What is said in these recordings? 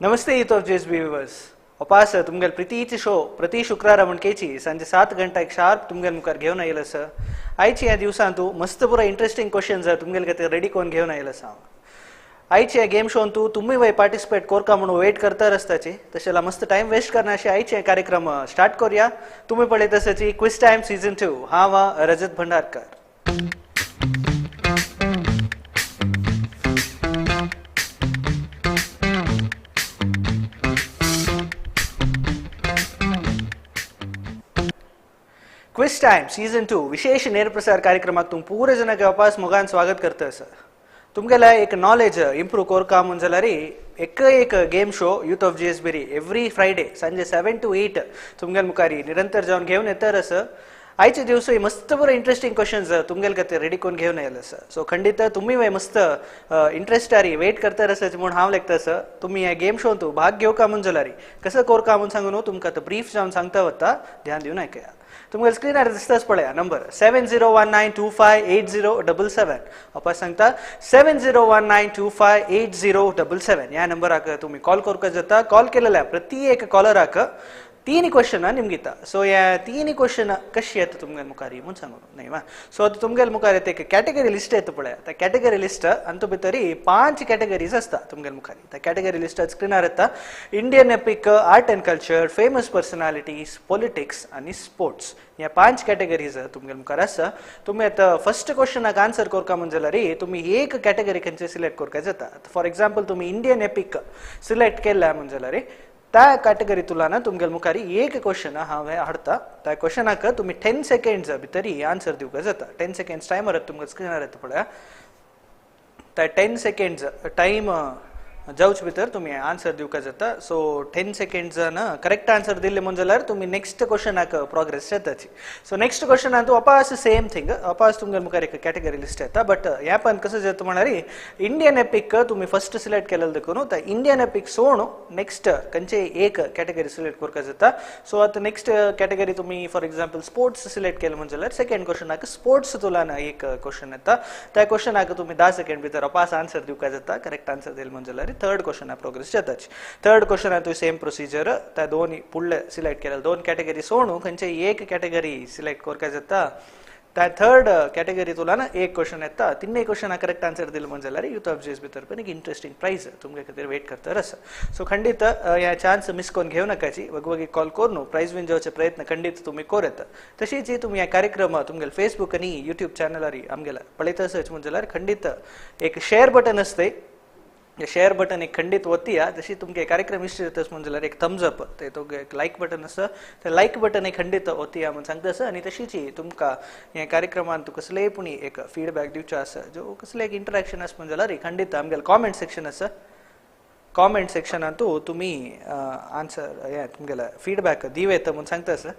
ನಮಸ್ತೆ youth of G S B viewers. अपास तुमगेल प्रितीची शो प्रति शुक्रारा म्हणकेची सांजे 7 गंटाक शार्प तुमगेल मुखार घेवन आयिल्लो आसा. आयच्या ह्या दिवसान तूं मस्त पुरा इंट्रस्टिंग क्वेश्चन्स तुमगेल खातीर रेडी करून घेवन आयिल्लो आसा. आयच्या ह्या गेम शोन तूं तुमी वय पार्टिसिपेट करका म्हणून वेट करता रस्ताची तशें मस्त टायम वेस्ट करना अशें आयचे कार्यक्रम स्टार्ट करूया. तुमी पळयत आसाची क्विज टायम सीजन 2. हांव Rajat Bhandarkar. Quiz time season 2 विशेष ನೇರಪ್ರಸಾರ ಕಾರ್ಯಕ್ರಮಕ್ಕೆ तुम पूरे ಜನಕ್ಕೆ वापस मोगान स्वागत करता सर. तुमगेला एक नॉलेज इंप्रूव कोरका म्हूण जाल्यार एक एक game show youth of G S B every Friday Sanjay 7 to 8 तुमगेल मुखारी निरंतर जावन घेवन येता सर. आयचे दिवसूय मस्त बरो इंट्रस्टिंग क्वेश्चन्स तुमगेल खातीर रेडी करून घेवन आयले सर. सो खंडीत तुमी मस्त इंट्रस्टारी वेट करता आसा म्हूण हांव लेखता सर. तुमी ह्या गेम शोन तूं भाग घेवका म्हूण जाल्यार कसो कोरका म्हूण सांगून तुमकां आतां ब्रीफ जावन सांगता वता, ध्यान दिवन आयकया. तुमकां स्क्रीनार दिसताच पळया नंबर 7019258077. वापस सांगता 7019258077 ह्या नंबराक तुमी कॉल करपाक जाता. कॉल केलेल्या प्रति एक कॉलराक 3 क्वेश्चन निमगिता. सो ह्या 3 क्वेश्चन कशी येता तुमगेल मुखार म्हूण सांगू न्हय वा. सो आतां तुमगेल मुखार येता एक कॅटेगरी लिस्ट येता पळया. त्या कॅटेगरी लिस्ट अंतू भितरी 5 कॅटेगरीज आसता तुमगेल मुखार. त्या कॅटेगरी लिस्ट स्क्रिनार येता Indian epic, art and culture, famous personalities, politics आनी स्पोर्ट्स. ह्या 5 कॅटेगरीज तुमगेल मुखार आसा. तुमी आतां फर्स्ट क्वेश्चनाक आन्सर करका म्हूण जाल्यार तुमी एक कॅटेगरी खंयचे सिलेक्ट करपाक जाता. फॉर एग्जाम्पल तुमी इंडियन एपीक सिलेक्ट केल्या म्हूण जाल्यार त्या कॅटेगरी तुलना तुमगेल मुखार एक क्वेश्चन हांव हाडटा. त्या क्वेश्चनाक तुमी 10 सेकेंड्स भितरी आन्सर दिवपाक जाता. 10 सेकेंड्स टायमर तुमकां स्क्रिनार येता पळया. त्या 10 सेकेंड्स टायम जावचे भितर तुमी आन्सर दिवपाक जाता. सो 10 सेकेंड्सान करेक्ट आन्सर दिल्ले म्हूण जाल्यार तुमी नेक्स्ट क्वेश्चनाक प्रोग्रेस जाताची. सो नेक्स्ट क्वेश्चनान तूं अपास सेम थिंग अपास तुमगेल मुखार एक कॅटेगरी लिस्ट येता. बट ह्या पण कसं जाता म्हळ्यार इंडियन एपीक तुमी फर्स्ट सिलेक्ट केलें देखून त्या इंडियन एपीक सोड नेक्स्ट खंयचे एक कॅटेगरी सिलेक्ट करपाक जाता. सो आतां नेक्स्ट कॅटेगरी तुमी फॉर एग्जाम्पल स्पोर्ट्स सिलेक्ट केलें म्हूण जाल्यार सेकेंड क्वेश्चनाक स्पोर्ट्स तुलान एक क्वेश्चन येता. त्या क्वेश्चनाक तुमी 10 सेकेंड भितर अपास आन्सर दिवपाक जाता. करेक्ट आन्सर दिलें म्हूण जाल्यार थर्ड क्वेश्चन प्रोग्रेस जाताची. थर्ड क्वेश्चन तुवें सेम प्रोसिजर त्या दोन फुडले सिलेक्ट केले 2 कॅटेगरी सोडून खंयचे एक कॅटेगरी सिलेक्ट करपाक जाता. त्या थर्ड कॅटेगरी तुला ना एक क्वेश्चन येता. 3 क्वेश्चन करेक्ट आन्सर दिले म्हूण जाल्यार यूथ ऑफ जीएसबी तर्फेन एक इंट्रस्टिंग प्रायज तुमगे खातीर वेट करता आसा. सो खंडीत ह्या चान्स मिस करून घेवं नाकाची. वगवगी कॉल करून प्रायज विन जावचे प्रयत्न खंडीत तुमी करूं येता. तशीच तुमी ह्या कार्यक्रम तुमगेले फेसबूक आनी युट्यूब चॅनलार आमगेले पळयता आसत म्हूण जाल्यार खंडीत एक शेअर बटन आसता. शेअर बटन एक खंडीत वतिया. तशी तुमगे कार्यक्रम इश्ट जाता म्हूण जाल्यार एक थम्स अप ते तुमगे एक लायक बटन आसा ते लायक बटन एक खंडीत वतिया म्हूण सांगता आसा. आनी तशीच तुमकां ह्या कार्यक्रमान तूं कसलेय पूण एक फिडबॅक दिवचो आसा जो कसलें एक इंटरेक्शन आसा म्हूण जाल्यार खंडीत आमगेले कॉमेंट सेक्शन आसा. कॉमेंट सेक्शनान तूं तुमी आन्सर हें तुमगेले फिडबॅक दिवं येता म्हूण सांगता आसा.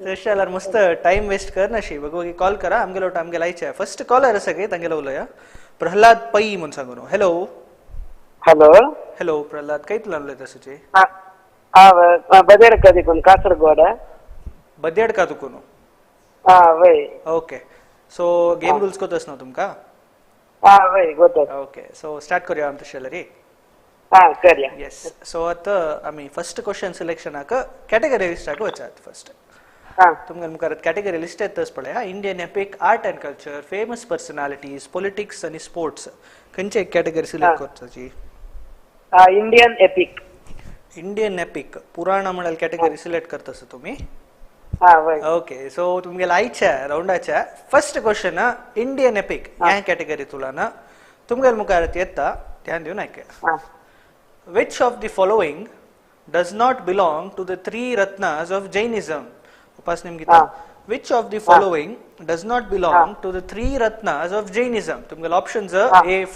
तशें जाल्यार मस्त टायम वेस्ट करनाशी वगवगी कॉल करा. आमगेलो आमगेले आयचे फर्स्ट कॉलर आसा गे तांगेलो उलोवया. प्रल्हाद पै म्हूण सांगू. हॅलो हॅलो हॅलो प्रल्हाद, खंयतल्यान उलयता सुचे? हांव बदेडका देखून कासरगोड. बदेडका तुकून? वय. ओके. सो गेम रुल्स कोत आसना तुमकां? वय गोत. ओके. सो स्टार्ट करूया आमी तशें जाल्यार. करया. येस. सो आतां आमी फर्स्ट क्वेश्चन सिलेक्शनाक कॅटेगरी लिस्टाक वचात. फर्स्ट तुमकां मुखार कॅटेगरी लिस्ट येताच पळया. Indian epic, art and culture, famous personalities, politics आनी स्पोर्ट्स. खंयचे एक कॅटेगरी सिलेक्ट करपाची? Indian epic. इंडियन एपिक पुराणा म्हळ्यार कॅटेगरी सिलेक्ट करता तुम्ही? ओके. सो तुमगेले आयच्या रावंडाच्या फर्स्ट क्वेश्चन इंडियन एपिक ह्या कॅटेगरी तुला तुमगेले मुखार येता. ध्यान दिवन आयकया. Which of the following does not belong to the 3 ratnas of Jainism? उपास निमगिता. Which of the following does not belong to the 3 ratnas of Jainism? तुमगेले options A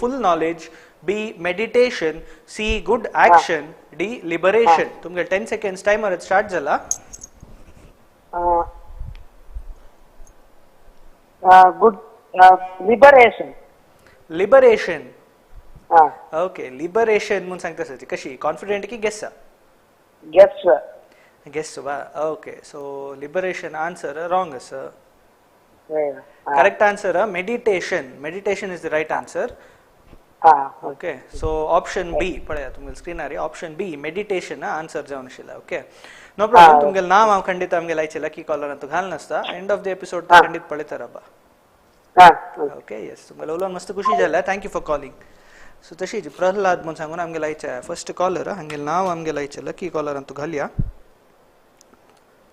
full knowledge, B meditation, C good action, D liberation. तुमगे 10 seconds timer start जाला. Good liberation. Liberation. Okay. Liberation म्हूण सांगता sir. कशी confident की gas? Gas. Guess वा. Okay. So liberation answer wrong आसा. Correct answer meditation. Meditation is the right answer. Okay so option B पळया तुमगेले स्क्रीनार ऑप्शन बी मेडिटेशन आन्सर जावन आशिल्लें. ओके नो प्रॉब्लम तुमगेले नांव हांव खंडीत आमगेले आयचे लकी कॉलर घाल नासता एंड ऑफ the episode खंडीत पळयता बा. ओके येस तुमगेले उलोवन मस्त खुशी जालें. Thank you for calling. So तशीच प्रल्हाद म्हूण सांगून आमगेले आयचे फर्स्ट कॉलर हांगेले नांव आमगेले आयचे लकी कॉलर तूं घालया.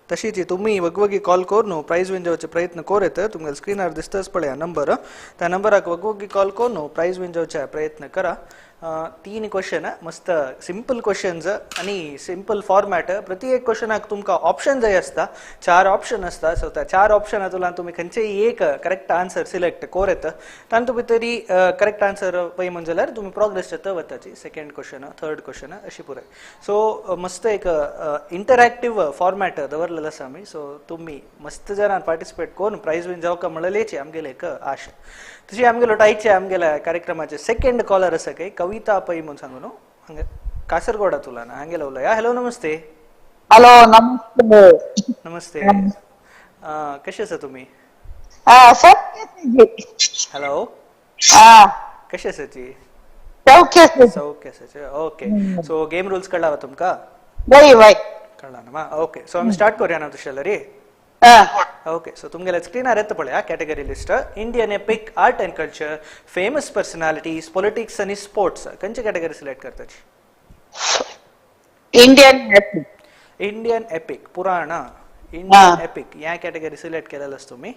तशीच तुम्ही वगवगी कॉल करून प्रायज विन जावचे प्रयत्न करीत तुमगेले स्क्रीनार दिसतच पळया नंबर त्या नंबराक वगवगी कॉल करून प्रायज विन जावचे प्रयत्न करा. 3 क्वेश्चन मस्त सिंपल क्वेश्चन्स आणि सिंपल फॉर्मॅट. प्रति एक क्वेश्चनाक तुमकां ऑप्शन जाय आसता 4 ऑप्शन आसता. सो त्या 4 ऑप्शनांतल्यान तुमी खंयचेय एक करेक्ट आन्सर सिलेक्ट करीत तातूंत भितरी करेक्ट आन्सर पळय म्हण जाल्यार तुमी प्रोग्रेस जाता वताची सेकंड क्वेश्चन थर्ड क्वेश्चन अशी पुराय. सो मस्त एक इंटरॅक्टीव फॉर्मॅट दवरलेलो आसा आमी. सो तुमी मस्त जाणान पार्टिसिपेट करून प्रायज विन जावका म्हणलेची आमगेले एक आशा. तशी आमगेलो टायचे आमगेल्या कार्यक्रमाचे सेकंड कॉलर आसा काय कविता पै म्हूण सांगू न्हू हांगा कासरगोडातुला हांगेलो उलया. हॅलो नमस्ते. हॅलो नमस्ते. नमस्ते कशे आसा तुमी? हॅलो कशे आसा ती? सौख्य आसा. ओके सो गेम रुल्स कळ्ळा तुमकां? कळ्ळा ना? ओके सो आमी स्टार्ट करूया ना तशें जाल्यार. ओके सो तुमगेले स्क्रीनार येता पळया category list Indian epic art and culture famous personalities politics आनी स्पोर्ट्स. खंयची कॅटेगरी सिलेक्ट करताची? Indian epic. Indian epic Purana Indian epic ह्या कॅटेगरी सिलेक्ट केलेलं आसा तुमी.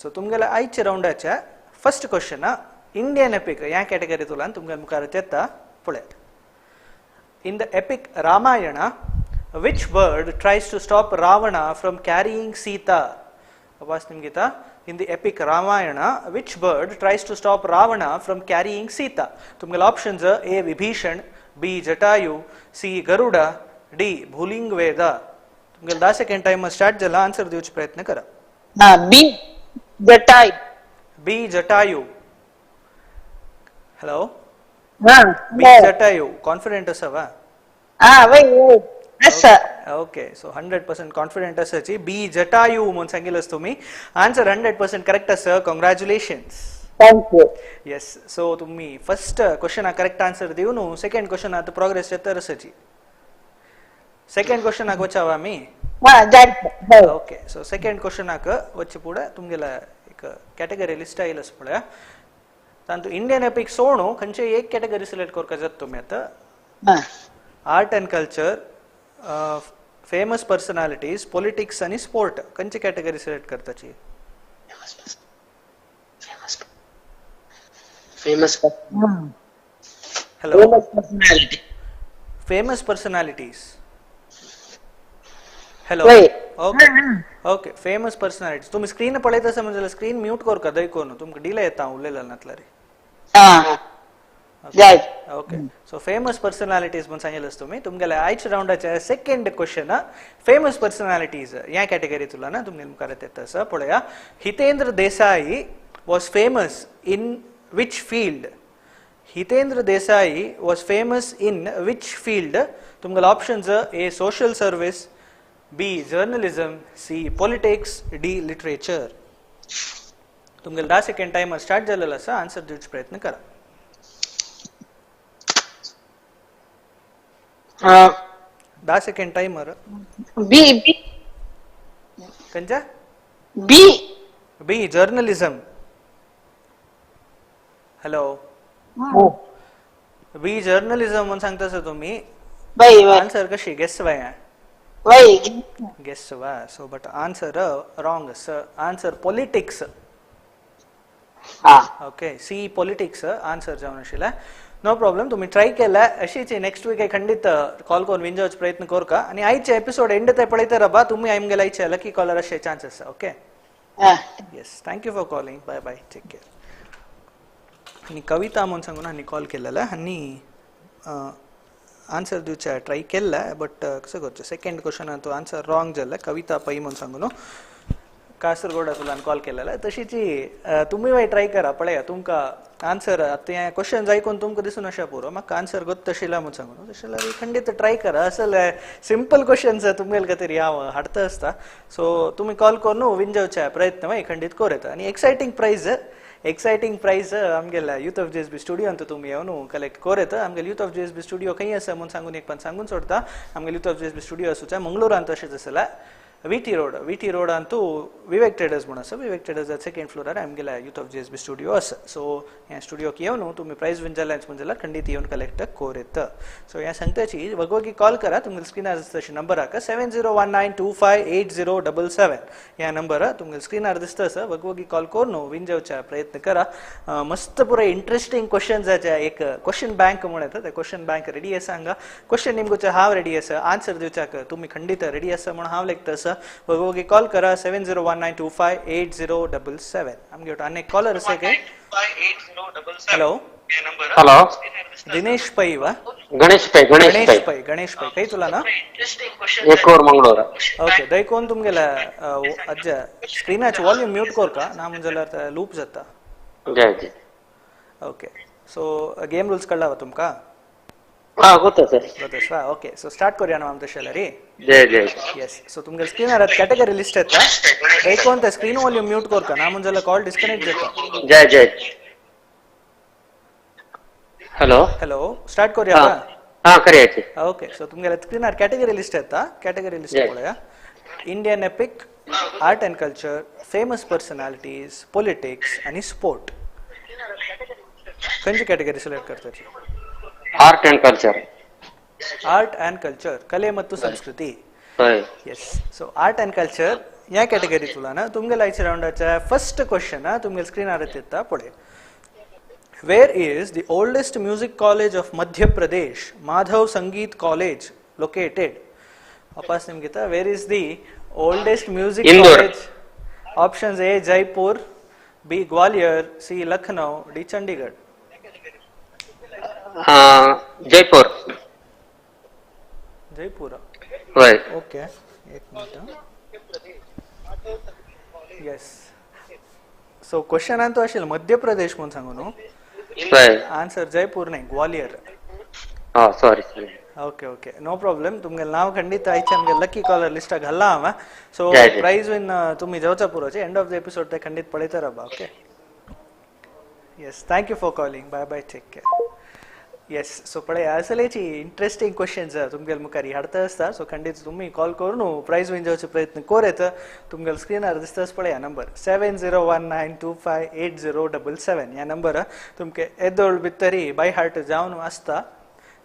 सो तुमगेले आयच्या रावंडाच्या फर्स्ट क्वेश्चन इंडियन एपिक ह्या कॅटेगरीतल्यान तुमगेले मुखार येता पळयात. In the epic Ramayana which bird tries to stop Ravana from carrying Sita? Abbas Nimgita. In the epic Ramayana, which bird tries to stop Ravana from carrying Sita? Tumgal options are A. Vibhishan, B. Jatayu, C. Garuda, D. Bhulingveda. Tumgal da second time start jala answer diuch prayatna kara. B. Jatayu. B. Jatayu. Hello? B. Jatayu. Confident asava? Wait. Yes, sir. Okay, so 100% confident asachi. B. Jatayu म्हूण सांगितलंस तुम्ही. Answer 100% correct आसा. Congratulations. Thank you. Yes, so तुम्ही first question correct answer दिवन second question आता progress येतर आसाची. Second क्वेश्चनाक वचावा आमी? Okay so second क्वेश्चनाक वच्चे फुडें तुमगेले एक कॅटेगरी लिस्ट आयिल्लें पळया. तातूंत इंडियन एपिक सोडून खंयचे एक कॅटेगरी सिलेक्ट करपाक जाता तुमी आतां. Art and culture famous personalities politics आणि स्पोर्ट खंयची कॅटेगरी सिलेक्ट करताची? Famous hello famous personalities. Hello okay okay famous personalities. तुम्ही स्क्रीन पळयता आसा म्हणजे स्क्रीन म्यूट करका दय करून तुमकां डिले येता उलयला नातल्यार. ओके सो फेमस पर्सनॅलिटीज म्हूण सांगितलं तुम्ही. तुमगेले आयच्या रावंडाचे सेकंड क्वेश्चन फेमस पर्सनॅलिटीज ह्या कॅटेगरीतुला ना तुमगेले मुखार येता आसा पळया. Hitendra Desai was famous in which field? Hitendra Desai was famous in which field? तुमगेले options A social service, B journalism, C politics, D literature. तुमगेले 10 सेकंड टायमर स्टार्ट जालेलो आसा. Answer दिवचो प्रयत्न करा. 10 second timer. B B खंयच्या? B B journalism. Hello B journalism म्हणून सांगता sir तुम्ही. आन्सर कशी गेस वाय गेस वा. So but answer wrong sir. Answer politics. Okay C politics answer जावन आशिल्लें. नो प्रॉब्लम तुम्ही ट्राय केला अशीच नेक्स्ट वीक खंडीत कॉल करून विन जावचो प्रयत्न करका. आनी आयचे एपिसोड एंड ते पळयता रबा तुम्ही आमगेले आयचे लकी कॉलर अशे चान्स आसा. Okay yes thank you for calling. Bye bye take care. आनी कविता म्हूण सांगून हांणी कॉल केलेला हांणी आन्सर दिवचे ट्राय केल्ले बट कसं करचें सेकंड क्वेश्चनांत आन्सर रॉंग जाल्लें. कविता पै म्हूण सांगून कासरगोडांतल्यान कॉल केलेला. तशीच तुमी मागीर ट्राय करा पळया तुमकां आन्सर आतां हें क्वेश्चन आयकून तुमकां दिसून अशें पुरो म्हाका आन्सर गोत्त आशिल्लें म्हूण सांगून तशें जाल्यार खंडीत ट्राय करा. असले सिंपल क्वेश्चन्स तुमगेले खातीर हांव हाडता आसता. सो तुमी कॉल करून विन जावचे प्रयत्न मागीर खंडीत करूं येता. आनी एक्सायटींग प्रायज एक्सायटींग प्रायज आमगेल्या youth of J S B studio Antu तुमी येवन कलेक्ट कोर येता. आमगेले youth of J S B studio खंय आसा म्हूण सांगून एक पण सांगून सोडता. आमगेले youth of J S B studio आसूचा मंगळूरांत तशेंच आसला V T road, V T road Antu विवेक ट्रेडर्स म्हणून आसा. विवेक ट्रेडर्स सेकंड फ्लोरार आमगेल्या youth of J S B studio आसा. सो ह्या स्टुडियोक येवन तुमी प्रायज विन जाल्यार म्हूण जाल्यार खंडीत येवन कलेक्ट कोर येता. सो ह्या सांगताची वगवगी कॉल करा. तुमगेले स्क्रिनार दिसता तशें नंबर आहा 7019258077 ह्या नंबर तुमगेले स्क्रिनार दिसता आसा. वगवगी कॉल करून विन जावचा प्रयत्न करा. मस्त पुरो इंट्रस्टिंग क्वेश्चन्साचे एक क्वेश्चन बँक म्हूण येता. ते क्वेश्चन बँक रेडी आसा हांगा. क्वेश्चन निमगोचे हांव रेडी आसा, आन्सर दिवच्याक तुमी खंडीत रेडी आसा म्हूण हांव लेखता आसा. वगवगी कॉल करा 7019258077. आमगे आनी एक कॉलर आसा काय. हॅलो हॅलो दिनेश पै वा गणेश पै. गणेश पै. गणेश पै खंय तुला ना? एकोर मंगळूर. ओके दयकोन तुमगेल्या अज्ज स्क्रिनाचे वॉल्यूम म्यूट कोर का ना म्हूण जाल्यार लूप जाता. जय जय. ओके सो गेम रूल्स कळ्ळा वा तुमकां? हा गोता सर. गोता. ओके सो स्टार्ट करूया ना आम तशें जाल्यार. जय जय. येस सो तुमगेले स्क्रिनार कॅटेगरी लिस्ट येता. दयकोन ते स्क्रीन वॉल्यूम म्यूट कोर का ना म्हूण जाल्यार कॉल डिस्कनेक्ट जाता. जय जय. हॅलो हॅलो स्टार्ट करूया. हा करूया. ओके सो तुमगेले स्क्रिनार कॅटेगरी लिस्ट येता. कॅटेगरी लिस्ट पळया. Indian epic, art and culture, famous personalities, politics आनी स्पोर्ट. खंयची कॅटेगरी सिलेक्ट करताची? Art and culture. Art and culture, कले ಮತ್ತು संस्कृती. Yes so art and culture ह्या कॅटेगरी तुला ना तुमगेले आयच्या रावंडाच्या फर्स्ट क्वेश्चन तुमगेले स्क्रिनार येता पळय. Where is the oldest music college of Madhya Pradesh, Madhav Sangeet College, located? वापस निमगिता. Where is the oldest music college? Options A Jaipur, B Gwalior, C Lucknow, D Chandigarh. Jaipur. Jaipur. Okay एक minute. Yes so question तो आशिल्लो मध्य प्रदेश म्हूण सांगू न्हू. Answer Jaipur नाही, Gwalior. Sorry sorry. Okay okay no problem. तुमगेले नाव खंडीत आयचे आमगे लकी कॉलर लिस्टाक घाल्ला हांव. सो प्रायज विन तुमी जेवचा पुरोचे एंड ऑफ the episode ते खंडीत पळयता राबा. Okay yes thank you for calling. Bye bye, take care. Yes so पळय असलेची इंट्रस्टिंग क्वेश्चन्स तुमगेले मुखार हाडता आसता. सो खंडीत तुमी कॉल करून प्रायज विन जावचो प्रयत्न कोर येता. तुमगेले स्क्रिनार दिसताच पळया नंबर 7019258077 ह्या नंबर तुमके येदोळ भितरी बाय हार्ट जावन आसता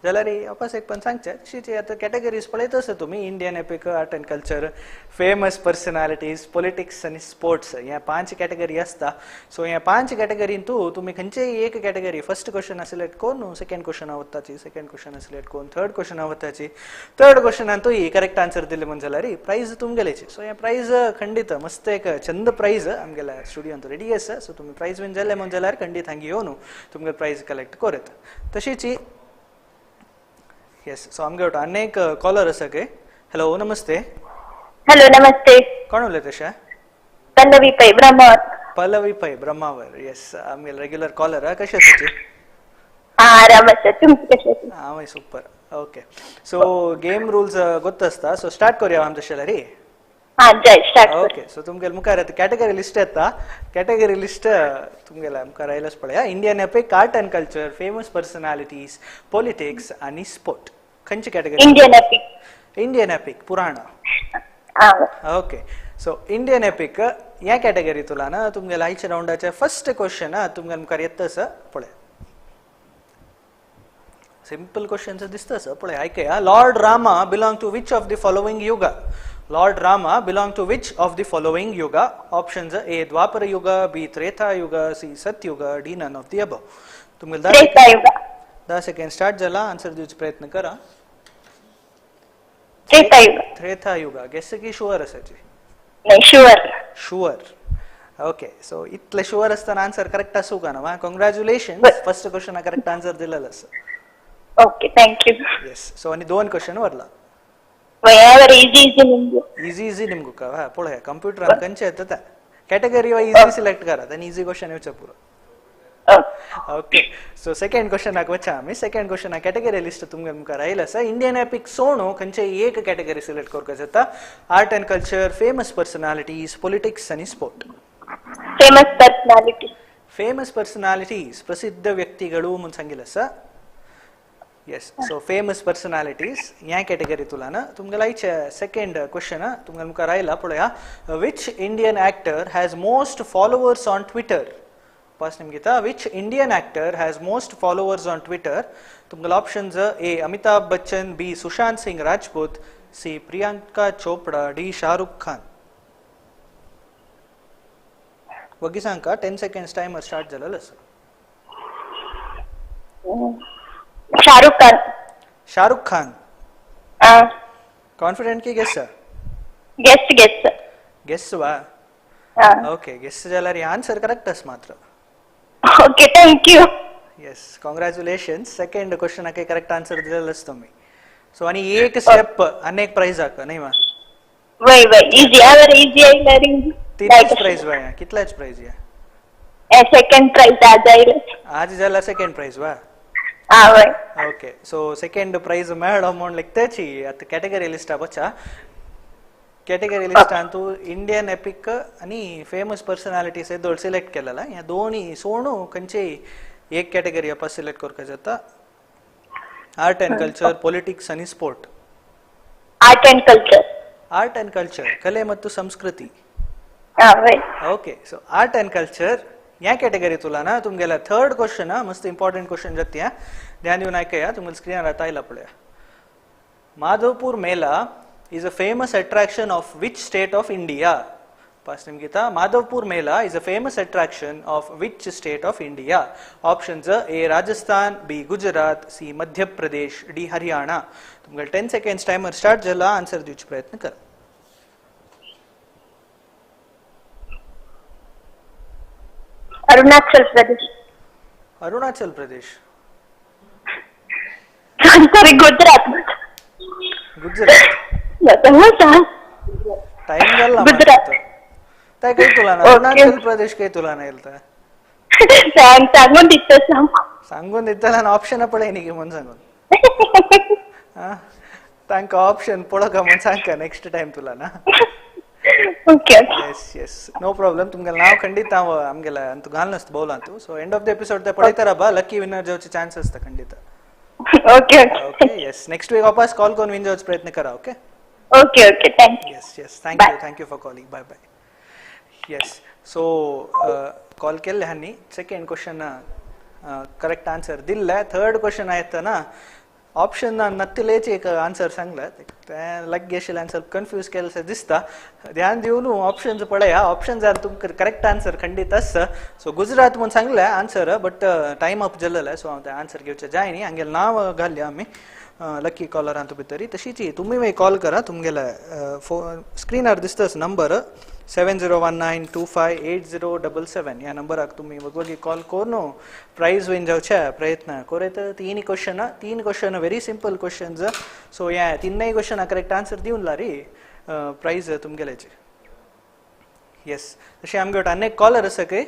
जाल्यार वापस एक पण सांगचें. तशीच आतां कॅटेगरीज पळयत आसा तुमी. Indian epic, art and culture, famous personalities, politics आनी स्पोर्ट्स ह्या 5 कॅटेगरी आसता. सो ह्या 5 कॅटेगरीन तुमी खंयचेय एक कॅटेगरी फर्स्ट क्वेश्चन सिलेक्ट करून सेकंड क्वेश्चन वताची, सेकंड क्वेश्चन सिलेक्ट करून थर्ड क्वेश्चन वताची, थर्ड क्वेश्चनांतूय करेक्ट आन्सर दिले म्हूण जाल्यार प्रायज तुमगेलेची. सो हें प्रायज खंडीत मस्त एक चंद प्रायज आमगेल्या स्टुडियोंत रेडी आसा. सो तुमी प्रायज विन जाले म्हूण जाल्यार खंडीत हांगा येवन तुमगेले प्रायज कलेक्ट करत. तशीच येस सो आमगे वटा आनी एक कॉलर आसा के. हॅलो नमस्ते. हॅलो नमस्ते. कोण उलयता तशें? पल्लवी पै ब्रह्मावर. पल्लवी पै ब्रह्मावर. येस आमगे रेग्युलर कॉलर. कशें आसा तुजी? आराम आसा, तुमची कशें आसा? हांवूय super. Okay so game rules गोत्त आसता. सो स्टार्ट करूया आम तशें जाल्यार. हां जय स्टार्ट. ओके सो तुमगेले मुखार आतां कॅटेगरी लिस्ट येता. कॅटेगरी लिस्ट तुमगेल्या मुखार आयल्याच पळया. Indian epic, art and culture, famous personalities, politics आनी स्पोर्ट. खंयची category? Indian epic. Indian epic, पुराण. ओके सो इंडियन एपिक ह्या कॅटेगरी तुला ना तुमगेल्या आयच्या रावंडाचे फर्स्ट क्वेश्चन तुमगेल्या मुखार येता आसा पळय. सिंपल क्वेश्चन दिसता आसा पळय. आयकया. Lord Rama belong to which of the following yuga? Lord Rama belong to which of the following yuga? Options A Dwapara Yuga, B Treta Yuga, C Satyuga, D none of the above. तुमगेले Treta युग. 10 second start जाला. Answer दिवचो प्रयत्न करा. त्रेता युग. त्रेता युग gas की sure आसाची? नाही शुअर. शुअर. ओके सो इतले शुअर आसतना आन्सर करेक्ट आसूं का ना? Congratulation, first question correct answer दिलेलो आसा. Okay thank you. Yes so आनी 2 क्वेश्चन वरला. इजी इजी निमगो. इजी इजी निमगो का पळया कंप्युटरान खंयचे येता कॅटेगरी इजी सिलेक्ट करात आनी इजी क्वेश्चन येवचे पुरो. ओके सो सेकंड क्वेश्चनाक वचा आमी. सेकंड क्वेश्चना कॅटेगरी लिस्ट तुमगे मुखार आयला आसा. इंडियन एपिक सोणू खंयचे एक कॅटेगरी सिलेक्ट करपाक जाता. Art and culture, famous personalities, politics आनी sport. Famous personality. Famous personalities, ಪ್ರಸಿದ್ಧ ವ್ಯಕ್ತಿಗಳು ಮುಂದೆ ಸಂಗಿಲ್ಲ sir. Yes, so famous personalities yeah category ತುಲಾನ ತುಮ್ಗೆಲ್ಲ ಐಚೆ ಸೆಕೆಂಡ್ ಕ್ವಶನ್ ತುಮ್ಗೆ ಮುಖ ರಾಯಿಲ್ಲ ಪೊಳೆಯ. Which Indian actor has most followers on Twitter? Pass ನಿಮ್ಗಿತ which Indian actor has most followers on Twitter? ತುಮ್ಗೆಲ್ಲ options A Amitabh Bachchan, B Sushant Singh Rajput, C Priyanka Chopra, D Shahrukh Khan. वग्गी सांगा, 10 seconds timer start झालेलं sir. Shahrukh Khan. Shahrukh Khan confident की guess sir? Guess guess. Guess वा? Okay, guess जाल्यार answer correct आसा मात्र. Okay, thank you. Yes, congratulations. Second क्वेश्चनाक correct answer दिलेलंच तुम्ही. सो आणि एक स्टेप अनेक प्राइज आका नाही मा? वय वय इजी our easy आयल्यार. तीनच प्राइज वा? कितल्याच प्राइज या? सेकंड प्राइज आज आयले. आज जाला सेकंड प्राइज वा? वय. ओके, सो सेकंड प्राइज मेळ्ळो म्हूण लेखताची. आतां कॅटेगरी लिस्टा बचा. Category list Antu Indian epic आणि फेमस पर्सनॅलिटीज हे दोन सिलेक्ट केलेला. ह्या दोन्ही सोणू खंयचेय एक कॅटेगरी आपण सिलेक्ट करपाक जाता. आर्ट अँड कल्चर, पॉलिटिक्स आणि sport. Art and culture. Art and culture, कले ಮತ್ತು संस्कृती. Okay, so art and culture या कॅटेगरी तुला ना तुमगेला थर्ड क्वेश्चन मस्त इंपॉर्टंट क्वेश्चन जाती. ध्यान दिवन आयकया, तुमगेले स्क्रीनार आतां आयला पळया. Madhopur Mela is a famous attraction of which state of India? Pass निमगिता, Madhopur Mela is a famous attraction of which state of India? Options A Rajasthan, B Gujarat, C Madhya Pradesh, D Haryana. तुमगेले 10 seconds timer start जाला, answer दिवचे प्रयत्न करा. Arunachal Pradesh. Arunachal Pradesh. Sorry, Gujarat. Gujarat time जाला गुजरात. ताय काही तुला ना अरुणाचल प्रदेश काही तुला ना येलता सांगून दिता. सांगून दिता ना ऑप्शन पळय न्ही म्हणून सांगून तांकां ऑप्शन पळोवका म्हणून सांगका नेक्स्ट टाइम तुला ना. Okay. Yes yes, no problem. तुमगेले नाव खंडित हांव आमगेले अंतू घाल नासता बोल Antu. So end of the episode ते पळयतारा बा लकी विनर जावचे चान्स आसता खंडित. Okay okay. Yes, next week वापस कॉल करून विन जावचो प्रयत्न करा. Okay okay okay, thank you. Yes yes, thank you, thank you for calling. Bye bye. Yes, so call केल्ले हांणी सेकंड क्वेश्चन करेक्ट आन्सर दिल्ले. थर्ड क्वेश्चन आयतना ऑप्शन नत्तिलेच एक answer सांगले, तें लग्गी आशिल्ल्यान ಸ್ವಲ್ಪ कन्फ्यूज केलें दिसता. ध्यान दिवन ऑप्शन्स पळया, ऑप्शन जाल्यार तुमकां करेक्ट आन्सर खंडीत आसा. सो गुजरात म्हूण सांगलें आन्सर, बट टायम अप जाल्लें, सो हांव तें आन्सर घेवचें जाय न्ही. हांगेलें नांव घालया आमी लकी कॉलरान भितरी. तशीच तुमी मागीर कॉल करा, तुमगेले फोन स्क्रिनार दिसताच नंबर 7019258077 ह्या नंबराक तुमी वगवगी कॉल करून प्रायज विन जावचे प्रयत्न करत. तीन क्वेश्चन, तीन question very simple questions. So ह्या तिनय क्वेश्चना करेक्ट आन्सर दिवन लारी प्रायज तुमगेलेचे. येस, तशें आमगे आनी एक कॉलर आसा की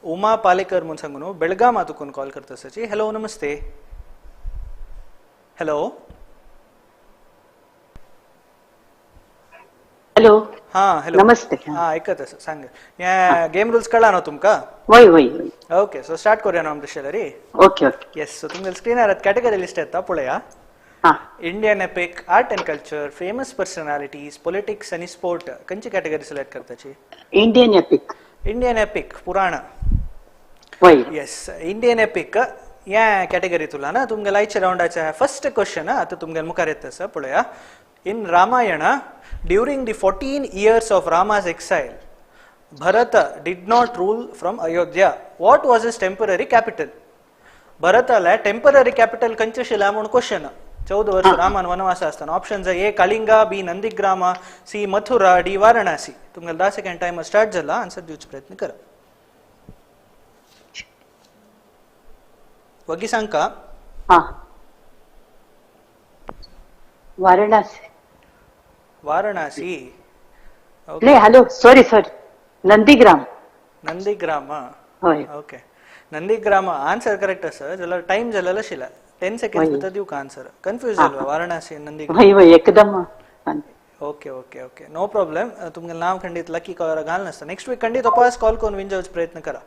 उमा पालेकर म्हूण सांगून बेळगांवा तुकून कॉल करता आसाची. हॅलो, नमस्ते. हॅलो. हॅलो. हा हॅलो, नमस्ते. हा ऐकत आसा, सांग. हे गेम रुल्स कळ्ळा न्हू तुमकां? वय वय. ओके, सो स्टार्ट करूया न्हू आमी तशें जाल्यार. Okay okay. Yes, so तुमगेले स्क्रिनार कॅटेगरी लिस्ट येता पळया. Indian epic, art and culture, famous personalities, politics आनी स्पोर्ट. खंयची कॅटेगरी सिलेक्ट करताची? Indian epic. Indian epic, Purana. वय. येस, इंडियन एपिक ह्या कॅटेगरी तुला ना तुमगेले आयच्या रावंडाचे फर्स्ट क्वेश्चन आतां तुमगेले मुखार येता आसा पळया. In Ramayana, during the 14 years of Rama's exile, Bharata did not rule from Ayodhya. What was his temporary capital? Bharatala temporary capital खंयचें आशिल्लें म्हूण क्वेश्चन. 14 वर्स रामान वनवास आसतना. Options A Kalinga, B Nandigrama, C Mathura, D Varanasi. तुमगेले 10 second timer start जाला, answer दिवचो प्रयत्न करा. वगी सांगका. वाराणसी. वाराणसी. नाही, hello, sorry sorry, Nandigram. Nandigram. हय. ओके, नंदीग्राम आन्सर करेक्ट आसा. जाल्यार टायम जालेलो आशिल्लो 10 सेकंड्स भितर दिवका आन्सर. कन्फ्यूज जालो वाराणसी नंदीग्राम. वय वय एकदम. Okay okay okay, no problem. तुमगेलें नांव खंडीत लकी कॉलर घाल नासता. नेक्स्ट वीक खंडीत वापस कॉल करून विन जावचो प्रयत्न करा.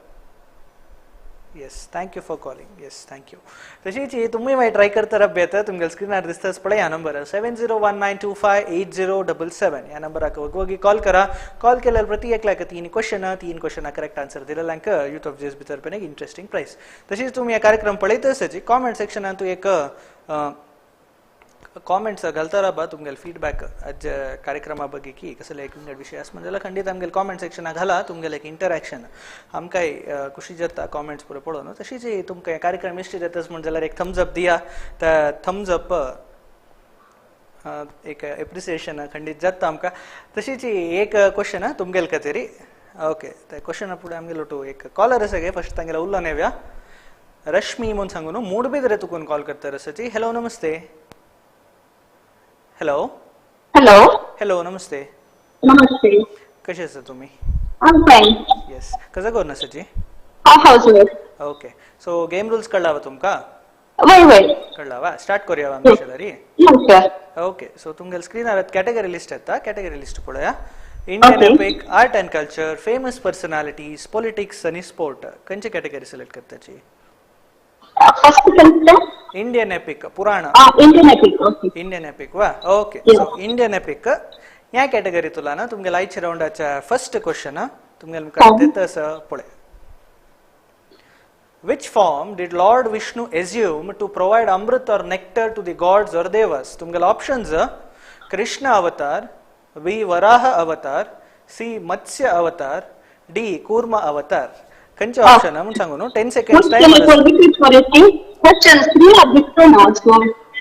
Yes, thank you for calling. Yes, thank you. तशीच तुम्ही मागीर ट्राय करता राबयता तुमगेले स्क्रिनार दिसताच पळय ह्या नंबर 7019258077 ह्या नंबराक वगवगी कॉल करा. कॉल केल्यार प्रति एकल्याक तीन क्वेश्चन करेक्ट आन्सर दिलेल्यांक यूथ ऑफ जेएसबी तर्फेन एक इंट्रस्टिंग प्रायस. तशीच तुमी ह्या कार्यक्रम पळयत आसची कॉमेंट सेक्शनान तूं एक कॉमेंट्स घालता राबा तुमगेले फीडबॅक आज कार्यक्रमा ಬಗ್ಗೆ की कसले एक विंगड विषय आसा जाल्यार खंडीत आमगेले कॉमेंट सेक्शनाक घाला. तुमगेले एक इंटरॅक्शन आमकांय खुशी जाता कॉमेंट्स पुरो पळोवन. तशीच तुमकां कार्यक्रम इश्ट जाताच म्हण जाल्यार एक थम्स अप दिया, त्या थम्स अप एक एप्रिसिएशन खंडीत जाता आमकां. तशीच एक क्वेश्चन तुमगेले खातीर. ओके, त्या क्वेश्चना फुडें आमगेलो टू एक कॉलर आसा गे, फस्ट तांगेलो उलोवन येवया. रश्मी म्हूण सांगून मूडबिद्रे तुकून कॉल करता रसाची. हॅलो नमस्ते. हॅलो. हॅलो. हॅलो नमस्ते. नमस्ते. कसे आसा तुम्ही? I'm fine. Yes, कसं करून आसाची? House wife. Okay, so game rules कळला वा तुमका? वय वय कळला वा? स्टार्ट करूया वा आमच्या शेजारी. Sir. Okay, सो तुमगेले स्क्रीनार कॅटेगरी लिस्ट येता, कॅटेगरी लिस्ट पळोवया. Indian epic, art and culture, famous personalities, politics आनी स्पोर्ट. खंयची कॅटेगरी सिलेक्ट करताची? First Indian epic, Purana. Indian epic. Okay, Indian epic वा. ओके, सो इंडियन एपिक ह्या category तुला ना तुमगेले आयच्या रावंडाच्या फर्स्ट क्वेश्चन तुमगेले मुखार दिता आसा पळय. Which form did Lord Vishnu assume to provide amrit or nectar to the gods or devas? तुमगेले options Krishna avatar, B Varaha avatar, C Matsya avatar, D Kurma avatar. खंयचे option म्हूण सांगू न्हू? 10 seconds time.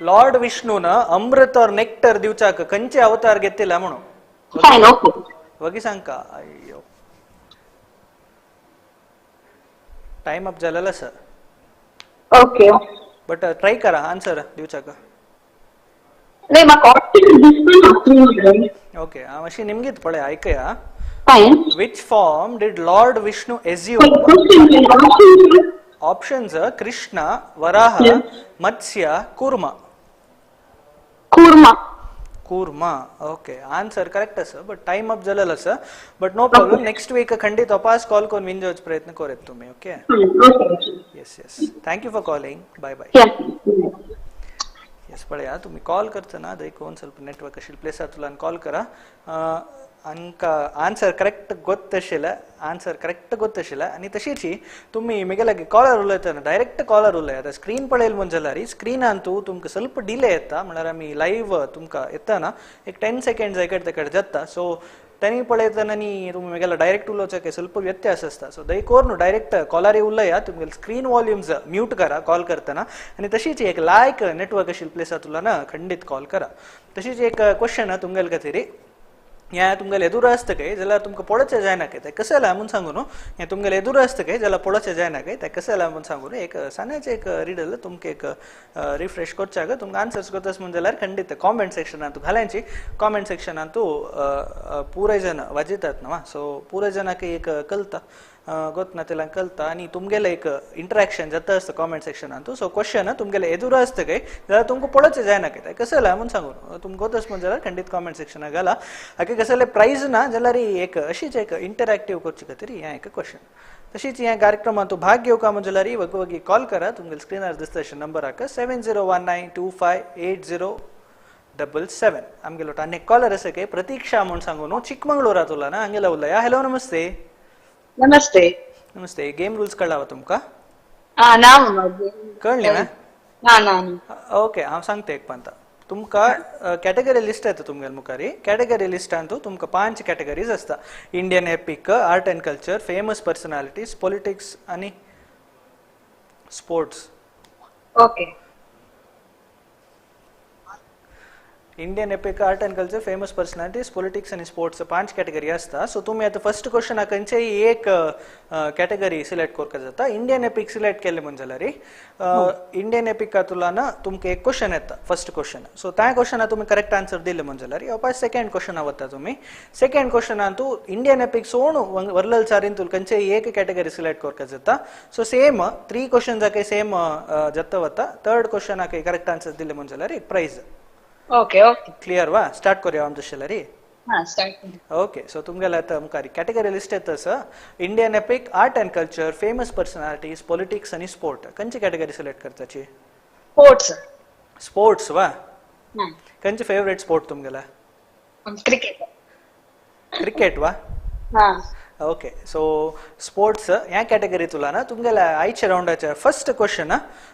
Lord विष्णून अमृत और nectar दिवचाक खंयचे अवतार घेतला म्हणून वगी सांगका. अय्यो, टाइम अप जालेलो आसा. ओके, बट ट्राय करा आन्सर दिवचाक. ओके, हांव अशी निमगीत पळय आयकया. Which form did Lord Vishnu assume? Options Krishna, Varaha, Matsya, Kurma. Kurma. Kurma. Okay, answer correct आसा, बट टाइम अप जालेलो आसा. But no problem, next week खंडीत वापस कॉल करून विन जावचो प्रयत्न करूयात तुमी. Okay, yes yes, thank you for calling. Bye bye. Yes, पळया तुमी कॉल करतना देखून ಸ್ವಲ್ಪ नेटवर्क आशिल्ले प्लेसांतल्यान कॉल करा. आमकां आन्सर करेक्ट गोत्तशिल्लें, आन्सर करेक्ट गोत्तशिल्लें. आनी तशीच तुमी म्हगे लागीं कॉलर उलयतना डायरेक्ट कॉलर उलय. आतां स्क्रीन पळयली म्हूण जाल्यार स्क्रिनान तूं तुमकां ಸ್ವಲ್ಪ डिले येता, म्हणल्यार आमी लायव्ह तुमकां येतना एक 10 सेकंड्स एकडे तेकडे जाता. सो तेणी पळयतना न्ही तुमी म्हगेलो डायरेक्ट उलोवचें ಸ್ವಲ್ಪ व्यत्यास आसता. सो दयकरून डायरेक्ट कॉलरी उलया, तुमगेले स्क्रीन वॉल्युम्स म्यूट करा कॉल करतना. आनी तशीच एक लायक नेटवर्क आशिल्ले प्लेसांतल्यान खंडीत कॉल करा. तशीच एक क्वेश्चन तुमगेले खातीर, ह्या तुमगेले एदुर आसता काय जाल्यार तुमकां पळोवचें जायना काय तें कशें जालां म्हूण सांगू न्हू. हें तुमगेलें एदुर आसता काय जाल्यार पळोवचें जायना काय तें कशें जालां म्हूण सांगू न्हू. एक सान्याचें एक रिडल तुमकां एक रिफ्रेश करच्याक तुमकां आन्सर्स करतास म्हूण जाल्यार खंडीत कॉमेंट सेक्शनांत घालांची. कॉमेंट सेक्शनांत पुराय जण वाजयतात न्हू, सो पुराय जणांक एक कळटा, गोत ना तेला कळटा आनी तुमगेलें एक इंटरॅक्शन जाता आसता कॉमेंट सेक्शनांत. सो क्वेश्चन तुमगेलें एदुर आसता काय जाल्यार तुमकां पळोवचें जायना काय तें कशें जालां म्हूण सांगू तुमकां गोतच म्हूण जाल्यार खंडीत कॉमेंट सेक्शनाक घाला. हाका कसलें प्रायज ना जाल्यार एक अशीच एक इंटरॅक्टीव करचे खातीर हें एक क्वेश्चन. तशीच ह्या कार्यक्रमांत भाग घेवका म्हूण जाल्यार वगवगी कॉल करा. तुमगेले स्क्रिनार दिसता अशें नंबराक 7019258077. आमगेलो आनी एक कॉलर आसा काय प्रतीक्षा म्हूण सांगू न्हू, चिकमंगळूरांत उरला ना, हांगेलो उलया. हॅलो नमस्ते. नमस्ते. नमस्ते. गेम रूल्स कळ्ळा वा तुमकां? ना कळ्ळी ना? ना ना. ओके, हांव सांगता एक पंता. तुमकां कॅटेगरी लिस्ट येता तुमगेले मुखार. कॅटेगरी लिस्टांत तुमकां 5 कॅटेगरीज आसता. Indian epic, art and culture, famous personalities, politics आनी sports. Okay. Indian epic, art and culture, famous personalities, politics आनी स्पोर्ट्स 5 कॅटेगरी आसता. सो तुमी आतां फर्स्ट क्वेश्चनाक खंयचेय एक कॅटेगरी सिलेक्ट करपाक जाता. इंडियन एपिक सिलेक्ट केलें म्हूण जाल्यार इंडियन एपिकांतल्यान तुमकां एक क्वेश्चन येता, फर्स्ट क्वेश्चन. सो त्या क्वेश्चनाक तुमी करेक्ट आन्सर दिलें म्हूण जाल्यार वापस सेकंड क्वेश्चना वता तुमी. सेकंड क्वेश्चनान तूं इंडियन एपिक सोडून वर्लल चारीन तुका खंयचेय एक कॅटेगरी सिलेक्ट करपाक जाता. सो सेम 3 क्वेश्चन्साकय सेम जाता वता. थर्ड क्वेश्चनाकय करेक्ट आन्सर दिलें म्हूण जाल्यार एक प्रायज. Okay okay. Clear वा? स्टार्ट करूया आम तशें जाल्यार. हा स्टार्ट. ओके सो तुमगेले आतां मुखार कॅटेगरी लिस्ट येता sir. Indian epic, art and culture, famous personalities, politics आनी स्पोर्ट. खंयची कॅटेगरी सिलेक्ट करताची? स्पोर्ट्स. स्पोर्ट्स वा. खंयचे फेवरेट स्पोर्ट तुमगेला? क्रिकेट. क्रिकेट वा. हा. ओके सो स्पोर्ट्स ह्या कॅटेगरी तुला ना तुमगेल्या आयच्या रावंडाच्या फर्स्ट क्वेश्चन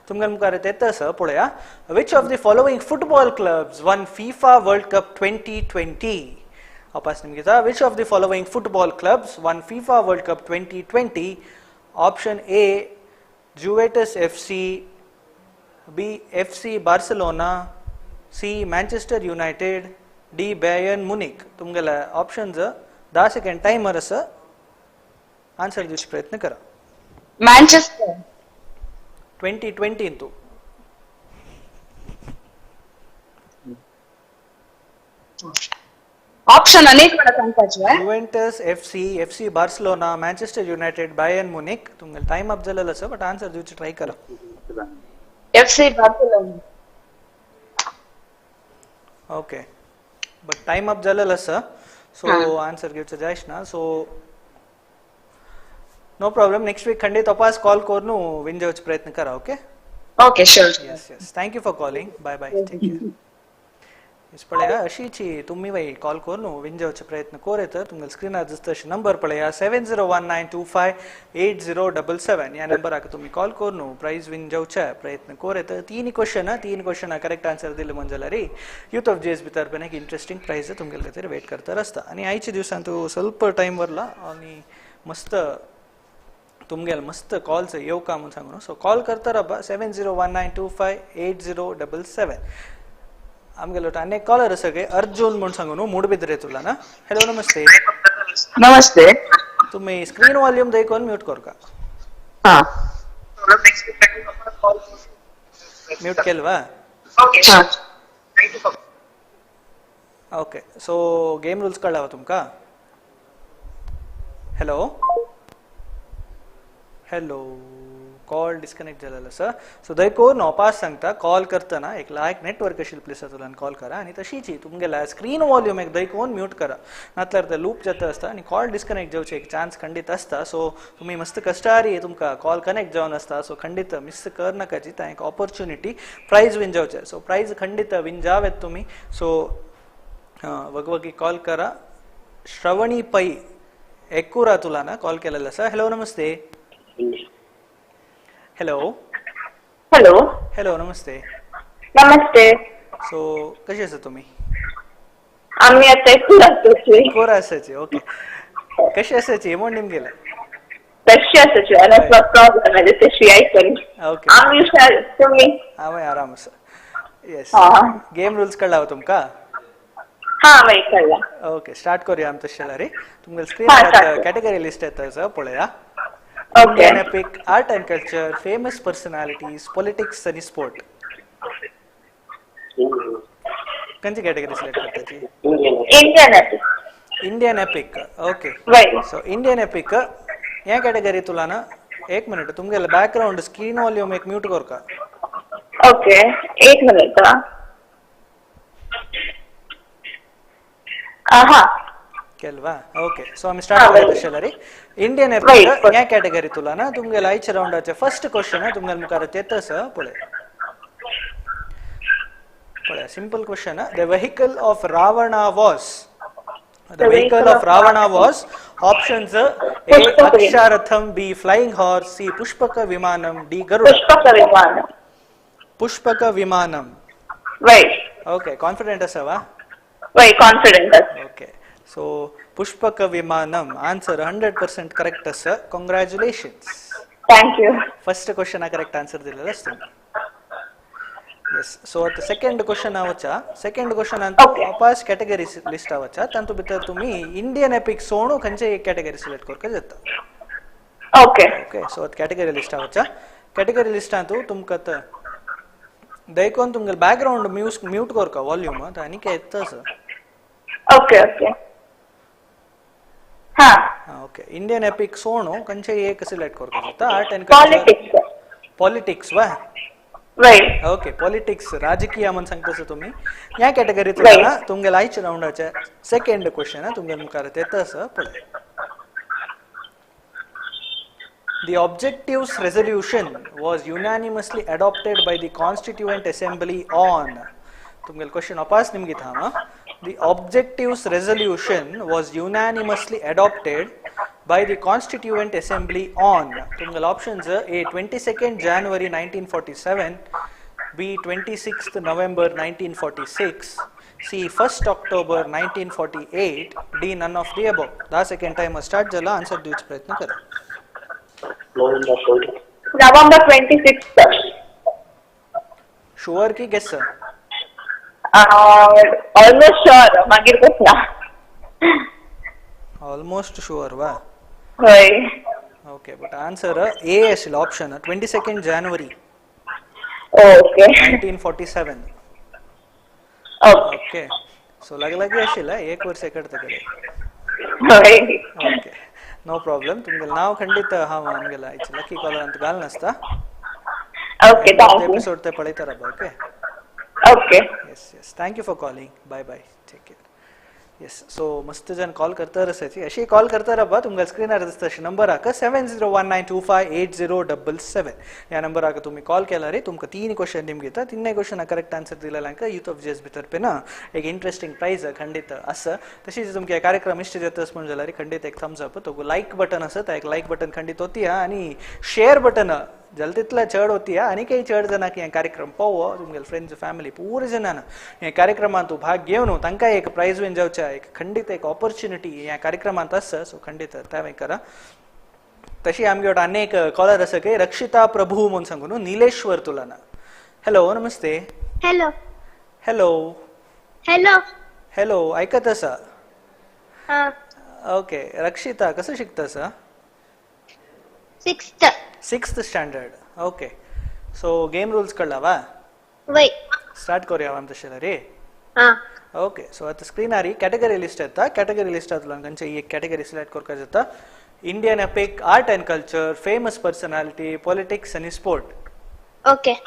तुमगेल्या मुखार येता सर पळया. Which of the following football clubs won FIFA World Cup 2020? वापस निमगे which of the following football clubs won FIFA World Cup 2020? Option A Juventus FC, B FC Barcelona, C Manchester United, D Bayern Munich. तुमगेल्या options 10 second timer आसा, answer दिवचे प्रयत्न करा. Manchester. 2020 इंतू. Option अनेक वेळा सांगपाचे. Juventus FC, FC Barcelona, Manchester United, Bayern Munich. तुमगेले time up जालेलो आसा, बट आन्सर दिवचे ट्राय करा. FC Barcelona. Okay but time up जालेलो आसा, सो आन्सर घेवचो जायच ना. So no problem, next week खंडित तपास कॉल करून विन जावचो प्रयत्न करा. Okay okay sure. Yes yes, thank you for calling. Bye bye, take care. Yes पळया अशीची तुम्ही बाई कॉल करून विन जावचो प्रयत्न कोर येता. तुमगे स्क्रीनार दिसता अशे नंबर पळया 7019258077. ह्या नंबराक तुम्ही कॉल करून प्रायज विन जावच्या प्रयत्न कोर येता. तीन क्वेश्चन करेक्ट आन्सर दिले म्हण जाल्यार यूथ ऑफ GSB तर्फेन एक इंट्रस्टिंग प्रायज तुमगेले खातीर वेट करता आसता. आनी आयच्या दिवसान तूं स्वल्प टायम वरला आनी मस्त तुमगेले मस्त कॉल्स येवका म्हूण सांगू. सो कॉल करता राबा 7019258077. आमगेलो आनी एक कॉलर आसा गे अर्जुन म्हूण सांगू न्हू, मूडबिद्रे तुला ना. हॅलो नमस्ते. नमस्ते. तुम्ही स्क्रीन वॉल्यूम देखून म्यूट करका. हा म्यूट केलवा? ओके सो गेम रूल्स कळ्ळा तुमका? हॅलो हॅलो, कॉल डिस्कनेक्ट जालेलो आसा. सो देखून वापस सांगता, कॉल करतना एक लायक नेटवर्क आशिल्ल्या प्लेसांतल्यान कॉल करा आनी तशीच तुमगेल्या स्क्रीन वॉल्यूम एक देखून म्यूट करा, नातल्यार ते लूप जाता आसता आनी कॉल डिस्कनेक्ट जावचे एक चान्स खंडीत आसता. सो तुमी मस्त कश्टारी तुमकां कॉल कनेक्ट जावन आसता, सो खंडीत मिस कर नाकाची ता एक ऑपॉर्च्युनिटी प्रायज विन जावचे. सो प्रायज खंडीत विन जावेत तुमी. सो वगवगी कॉल करा. श्रवणी पै एकुरा तुला ना कॉल केलेलो आसा. हॅलो नमस्ते. हॅलो. हॅलो. हॅलो नमस्ते. नमस्ते. सो कशी आसा तुम्ही? आम्ही आता एकूर आसाची. एकूर आसाची. ओके, कशी आसाची म्हूण निमगेले? तशी आसाची आनी प्रॉब्लेम आले तशी आयकून. ओके आमी हुशार, तुम्ही? हांवें आराम आसा. येस, गेम रूल्स कळ्ळा तुमकां? हा मागीर कळ्ळा. ओके स्टार्ट करूया आमी तशें जाल्यार. तुमगेले स्क्रीनार कॅटेगरी लिस्ट येता सर पळया. Indian epic, art and culture, famous personalities, politics आणि स्पोर्ट. खंयची कॅटेगरी सिलेक्ट करताची? Indian epic. Indian epic. Okay so Indian epic ह्या कॅटेगरी तुला ना एक मिनिट तुमगेले बॅकग्राऊंड स्क्रीन वॉल्यूम एक म्यूट करका. ओके एक मिनिट. हा केलवा? ओके सो आमी स्टार्ट करूया तशें जाल्यार. इंडियन एपिक ह्या कॅटेगरी तुला ना तुमगेले आयच्या रावंडाचे फर्स्ट क्वेश्चन तुमगेले मुखार येता आसा पळय. पळय simple question. The vehicle of Ravana was. The vehicle of Ravana was. Options A Aksharatham, B flying horse, C Pushpaka Vimanam, D Garuda. Pushpaka Vimanam. Pushpaka Vimanam. Right. Okay confident आसा वा? Right confident. Okay so Pushpaka Vimanam answer 100% correct आसा. Congratulations. Thank you. First question correct answer दिलेलो आसा. Yes so आता second question आवचा. Second question अंत वापस category list आवचा. तांतू भितर तुम्ही इंडियन एपिक सोणू खंयचे एक कॅटेगरी सिलेक्ट करका जाता. ओके ओके सो आता कॅटेगरी लिस्ट आवचा. कॅटेगरी लिस्टांतू तुमकां आतां देखून तुमगेले बॅकग्राऊंड म्यूट करका वॉल्यूम आनी काय येता sir. Okay okay हा ओके इंडियन एपिक सोणू खंयचे एक सिलेक्ट करका जाता. Art and culture, politics. Politics वा? वय. ओके, पॉलिटिक्स राजकीय म्हण सांगता तुम्ही ह्या कॅटेगरीतून तुमगेले आयच्या रावंडाचे सेकंड क्वेश्चन तुमगेले मुखार येता आसा पळय. The objectives resolution was unanimously adopted by the Constituent Assembly on. तुमगेले क्वेश्चन अपास निमगीत हांव. The objectives resolution was unanimously adopted by the Constituent Assembly on. तुमगेले options A 22nd January 1947, B 26th November 1946, C 1st October 1948, D none of the above. The second time start जाला, answer दिवचो प्रयत्न करा. November 26th. Sure की guess? Almost sure, मागीर कोसना. Almost sure वा? हय. Okay, but answer ए आशिल्लो option 22 जानेवारी ओके 1947. ओके ओके, सो लागलागी आशिल्लें एक वर्स एकडे कडेन. हय. Okay, no problem. तुमगेले नांव खंडित हांव आमगेले आयचे लकी कॉलर अंत घाल नासता. Okay, thank you. Episode ते पळयता राव. Okay okay. Yes yes, thank you for calling. Bye bye, take care. Yes, so मस्त जण कॉल करता असायची अशी कॉल करता रब्बा. तुमकां स्क्रीनार दिसता अशे नंबराक 7019258077 ह्या नंबराक तुम्ही कॉल केला रे तुमकां तीन क्वेश्चन निमगे येता. तिनय क्वेश्चनाक करेक्ट आन्सर दिलेल्यांक युथ ऑफ जेस भितर पेन एक इंट्रस्टिंग प्रायज खंडीत आसा. तशीच तुमकां कार्यक्रम इश्ट जाता म्हणून जाल्यार खंडीत एक थम्स अप, तो लायक बटन आसा त्या एक लायक बटन खंडीत होती आनी शेअर बटन जल तितला चड होती आनी काही चड जणांक हे कार्यक्रम पळोवो. तुमगेले फ्रेंड्स फॅमिली पुरे जणांना हे कार्यक्रमांत भाग घेवन तांकां एक प्रायज विन जावच्या एक खंडीत एक ऑपॉर्च्युनिटी ह्या कार्यक्रमांत आसा. सो खंडीत तें करा. तशी आमगे वाट आनी एक कॉलर आसा की रक्षिता प्रभू म्हणून सांगू न्हू, निलेश्वर तुलाना. हॅलो, नमस्ते. हॅलो. हॅलो. हॅलो. हॅलो, आयकत आसा? हा. ओके रक्षिता, कसं शिकता आसा? 6th. 6th standard. Okay, so game rules कळला वा? वय. स्टार्ट करूया आम तशें रे. हा. ओके, सो आता स्क्रीनार कॅटेगरी लिस्ट येता. कॅटेगरी लिस्टांतल्यान खंयचे एक कॅटेगरी सिलेक्ट करपाक जाता. Indian epic, art and culture, famous personality, politics आनी sport. Okay,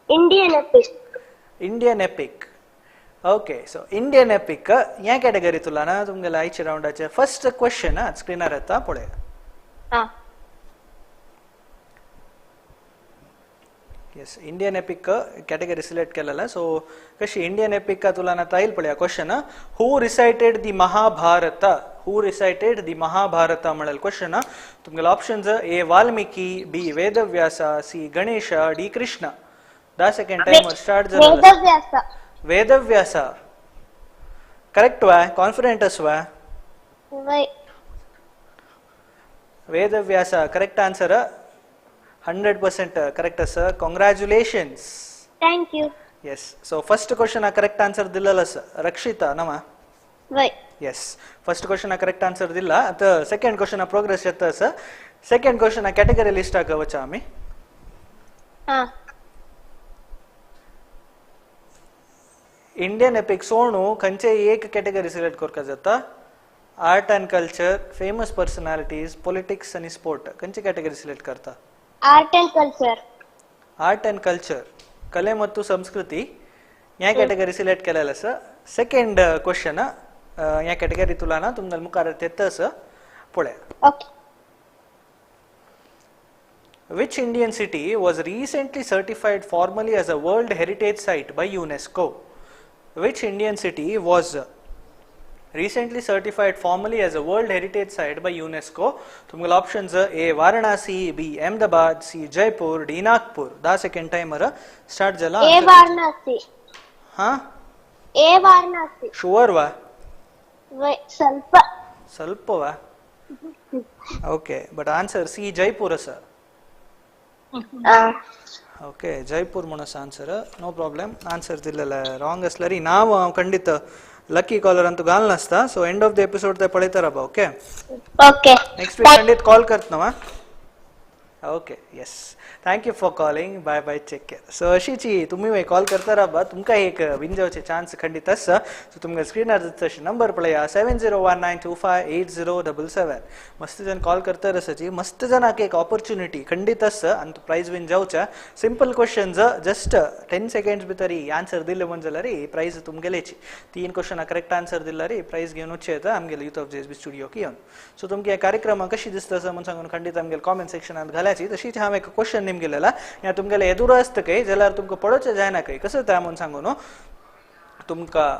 Indian epic. Indian epic. Okay, so Indian epic ह्या कॅटेगरी तुला तुमगेले आयच्या रावंडाचे फर्स्ट क्वेश्चन स्क्रीनार येता पळय. हा. Yes, Indian epic category select केलेला. सो कशी इंडियन एपिक तुला ना येईल पळया question. Who recited the Mahabharata? Who recited the Mahabharata म्हणेल question. तुमगेले options A Valmiki, B Vedavyasa, C Ganesha, D Krishna. The second time start जाला. Vedvyas. Vedvyas correct वा? Confident वा? वय. Vedvyas correct answer, 100% correct sir. Congratulations. Thank you. Yes, so first question correct answer दिलेला sir रक्षिता नवा. वय. Yes, first question correct answer दिला. आता सेकंड क्वेश्चन प्रोग्रेस येता sir. Second question category list वचा आम्ही. हा. इंडियन एपिक सोणू खंयचे एक कॅटेगरी सिलेक्ट करपाक जाता. Art and culture, famous personalities, politics आनी स्पोर्ट. खंयची कॅटेगरी सिलेक्ट करता? Art and culture. Art and culture, कले ಮತ್ತು संस्कृती ह्या कॅटेगरी सिलेक्ट केलेलं आसा. सेकंड क्वेश्चन ह्या कॅटेगरी तुला ना तुमगेले मुखार येता आसा पळय. Okay. Which Indian city was recently certified formally as a World Heritage Site by UNESCO? Which Indian city was recently certified formally as a World Heritage Site by UNESCO? तुमगेले options A Varanasi, B Ahmedabad, C Jaipur, D Nagpur. The second timer start जाला. ए वाराणसी. हा, ए Varanasi. Sure वा? वय, ಸ್ವಲ್ಪ. ಸ್ವಲ್ಪ वा? Okay, but answer C Jaipur आसा. Okay, Jaipur म्हणून आसा आन्सर. नो प्रॉब्लेम, आन्सर दिलेला रॉंग आसल्यार नांव हांव खंडीत लकी कॉलर अंतू घाल नासता. So end of the episode ते पळयता राव. ओके ओके, नेक्स्ट वीक खंडीत कॉल करत ना. Okay, yes, thank you for calling. Bye bye, take care. So अशीची तुम्ही कॉल करता राबा, तुमकां एक विन जावचे चान्स खंडीत आसा. सो तुमकां स्क्रिनार तशें नंबर पळया 7019258077. मस्त जण कॉल करता आसाची, मस्त जणांक एक ऑपॉर्च्युनिटी खंडीत आसा आनी प्रायज विन जावच्या. सिंपल क्वेश्चन्स, जस्ट 10 सेकंड्स भितर आन्सर दिले म्हण जाल्यार प्रायज तुमगेलेची. 3 क्वेश्चनाक करेक्ट आन्सर दिल्यार प्रायज घेवन वचचें येता आमगेले युथ ऑफ जेएसबी स्टुडियोक येवन. सो तुमकां ह्या कार्यक्रमाक कशी दिसता आसा म्हूण सांगून खंडीत आमगेले कॉमेंट सेक्शनांत घाल्याची. तशीच हांव एक क्वेश्चन निमगेलेला ह्या तुमगेले एदुरो आसता काय जाल्यार तुमकां पळोवचें जायना काय कसो तें म्हूण सांगू न्हू तुमकां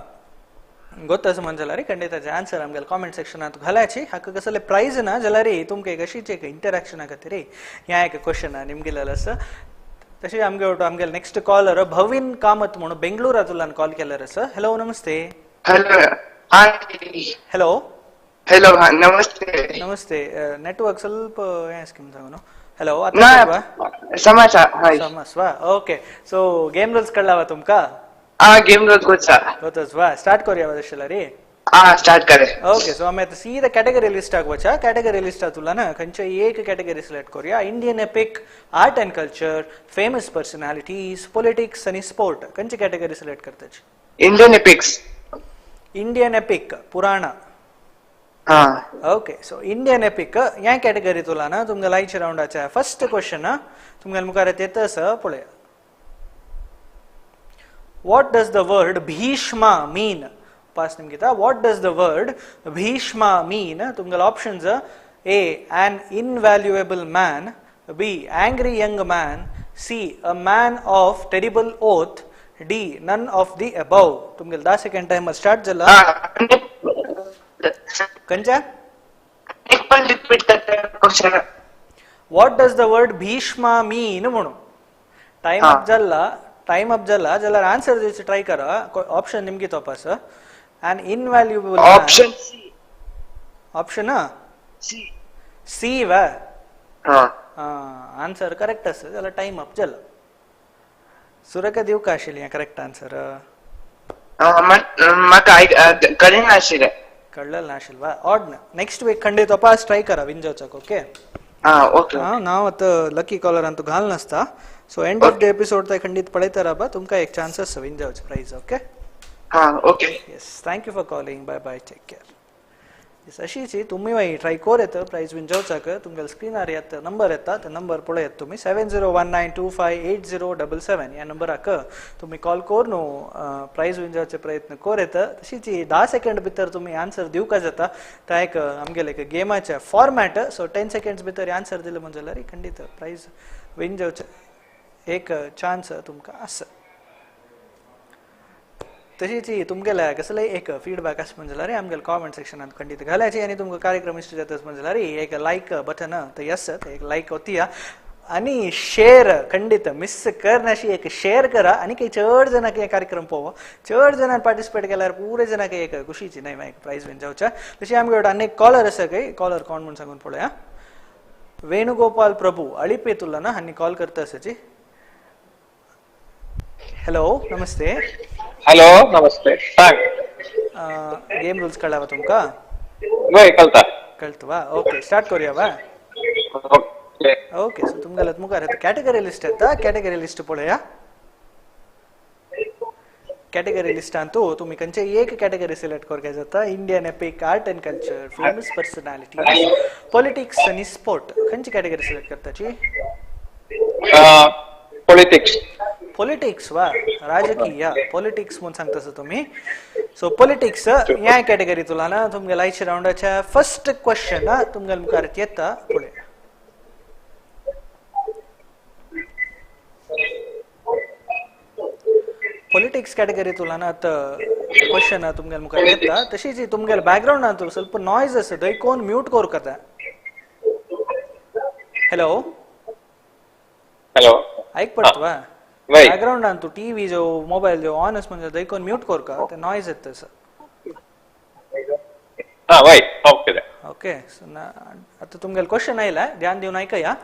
गोत आसा म्हण जाल्यार खंडीत ताचें आन्सर आमगेले कॉमेंट सेक्शनांत घाल्याची. हाका कसले प्रायज ना जाल्यार तुमकां एक अशीच एक इंटरेक्शना खातीर ह्या एक क्वेश्चन निमगेलेलो आसा. तशें आमगे वटो आमगेले नेक्स्ट कॉलर भवीन कामत म्हणून बेंगळुरांतल्यान कॉल केल्यार आसा. हॅलो, नमस्ते. हॅलो, हाय. हॅलो हॅलो, हा नमस्ते. नमस्ते. नेटवर्क ಸ್ವಲ್ಪ हें स्कीम सांगू न्हू. हॅलो, आतां समाचार. हाय, समजवा. ओके, सो गेम रूल्स कळ्ळावा तुमकां? हा, गेम रूल्स गोचा गोतच वा. स्टार्ट करूया तशें जाल्यार रे. हा, स्टार्ट करे. ओके, सो आमी आतां सीधा कॅटेगरी लिस्टाक वचा. कॅटेगरी लिस्टाक तुला ना खंयच्या एक कॅटेगरी सिलेक्ट करूया. Indian epic, art and culture, famous personalities, politics आनी स्पोर्ट. खंयची कॅटेगरी सिलेक्ट करताची? Indian epics. Indian epic, Purana. हा. ओके, सो इंडियन एपिक ह्या कॅटेगरी तुला ना तुमकां लायचे रावंडाचे फर्स्ट क्वेश्चन तुमकां मुखार येता आसा पळया. What does the word Bhishma mean? Pass निमगिता. What does the word Bhishma mean? तुमकां options A, an invaluable man, B, angry young man, C, a man of terrible oath, D, none of the above. तुमगेले 10 second timer start जाला. खंयच्या? What does the word Bhishma mean म्हणून time up जाला. Time up जाला जाल्यार answer दिवचे try करा. Option निमगी तपास. An invaluable option C. Option C. C वा. हा, आन्सर करेक्ट आसा जाल्यार टाइम अप जाला. सुरका दिवका आशिल्ली करेक्ट आन्सर? म्हाका कळना आशिल्लें. कळ्ळें नाशिल्लें. ऑड नेक्स्ट वीक खंडीत तपास ट्राय करा विन जावचाक. ओके, हा, ओके. नाव आतां लकी कॉलर अंतू घाल नासता. So end of the episode ते खंडीत पळयता राबा, तुमकां एक चान्स आसा विन जावचे प्रायज. ओके, हा, okay. Yes, thank you for calling. Bye bye, take care. Yes, अशीच तुमी मागीर ट्राय कोर येता प्रायज विन जावचाक. तुमगेले स्क्रिनार येता नंबर येता, ते नंबर पळयात तुमी 7019258077 ह्या नंबराक तुमी कॉल करून प्रायज विन जावचे प्रयत्न कोर येता. तशीच 10 सेकंड भितर तुमी आन्सर दिवका जाता. त्या एक आमगेले एक गेमाचे फॉर्मॅट. सो 10 सेकंड्स भितर आन्सर दिले म्हण जाल्यार खंडीत प्रायज विन जावचे एक चान्स तुमकां आसा. तशीच तुमगेल्या कसलेय एक फीडबॅक आसा म्हण जाल्यार आमगेले कॉमेंट सेक्शनात खंडीत घाल्याची. आनी तुमकां कार्यक्रम इश्ट जाता म्हण जाल्यार एक लायक बटन थंय आसा, थंय एक लायक ओतया आनी शेर खंडीत मिस करनाशी एक शेर करा. आनी काही चड जाणांक हे कार्यक्रम पळोवप, चड जाणांक पार्टिसिपेट केल्यार पुरे जाणांक एक खुशीची न्हय एक प्रायज विन जावच्या. तशें आमगे आनी एक कॉलर आसा काय कॉलर कोण म्हूण सांगून पळोवया. वेणुगोपाल प्रभू अळिपेतुला ना हांणी कॉल करता आसाची. हॅलो, नमस्ते. हॅलो, नमस्ते. सांग. गेम रूल्स कळ्ळावा तुमकां? वय कळता. कळतवा. ओके, स्टार्ट करूया वा. ओके. ओके, सो तुमगेले मुखार कॅटेगरी लिस्ट येता. कॅटेगरी लिस्ट पळोवया. कॅटेगरी लिस्टांतू तुमी खंयचे एक कॅटेगरी सिलेक्ट करपाक जाता. Indian epic, art and culture, famous personality, politics आनी स्पोर्ट. खंयची कॅटेगरी सिलेक्ट करताची? पॉलिटिक्स. पॉलिटिक्स वा, राजकीय पॉलिटिक्स म्हणून सांगता तुम्ही. सो पॉलिटिक्स ह्या कॅटेगरी तुला ना तुमगेल्या आयच्या रावंडाच्या फर्स्ट क्वेश्चन तुमगेल्या मुखार येता पळय. पॉलिटिक्स कॅटेगरी तुला ना क्वेश्चन तुमगेल्या मुखार येता. तशीच तुमगेल्या बॅकग्रावंड ಸ್ವಲ್ಪ नायज आसा, दैकोन म्यूट करूं. हॅलो हॅलो, ऐक पडतवा? बॅकग्रावंड अंतू टीव्ही जो मोबाईल जो ऑन आसा म्हणजे दैकोन म्यूट करका, ते नॉयज येता सर. हा, वय, okay. Okay, so आता तुमगेले क्वेश्चन आयला, ध्यान दिवन ऐकया.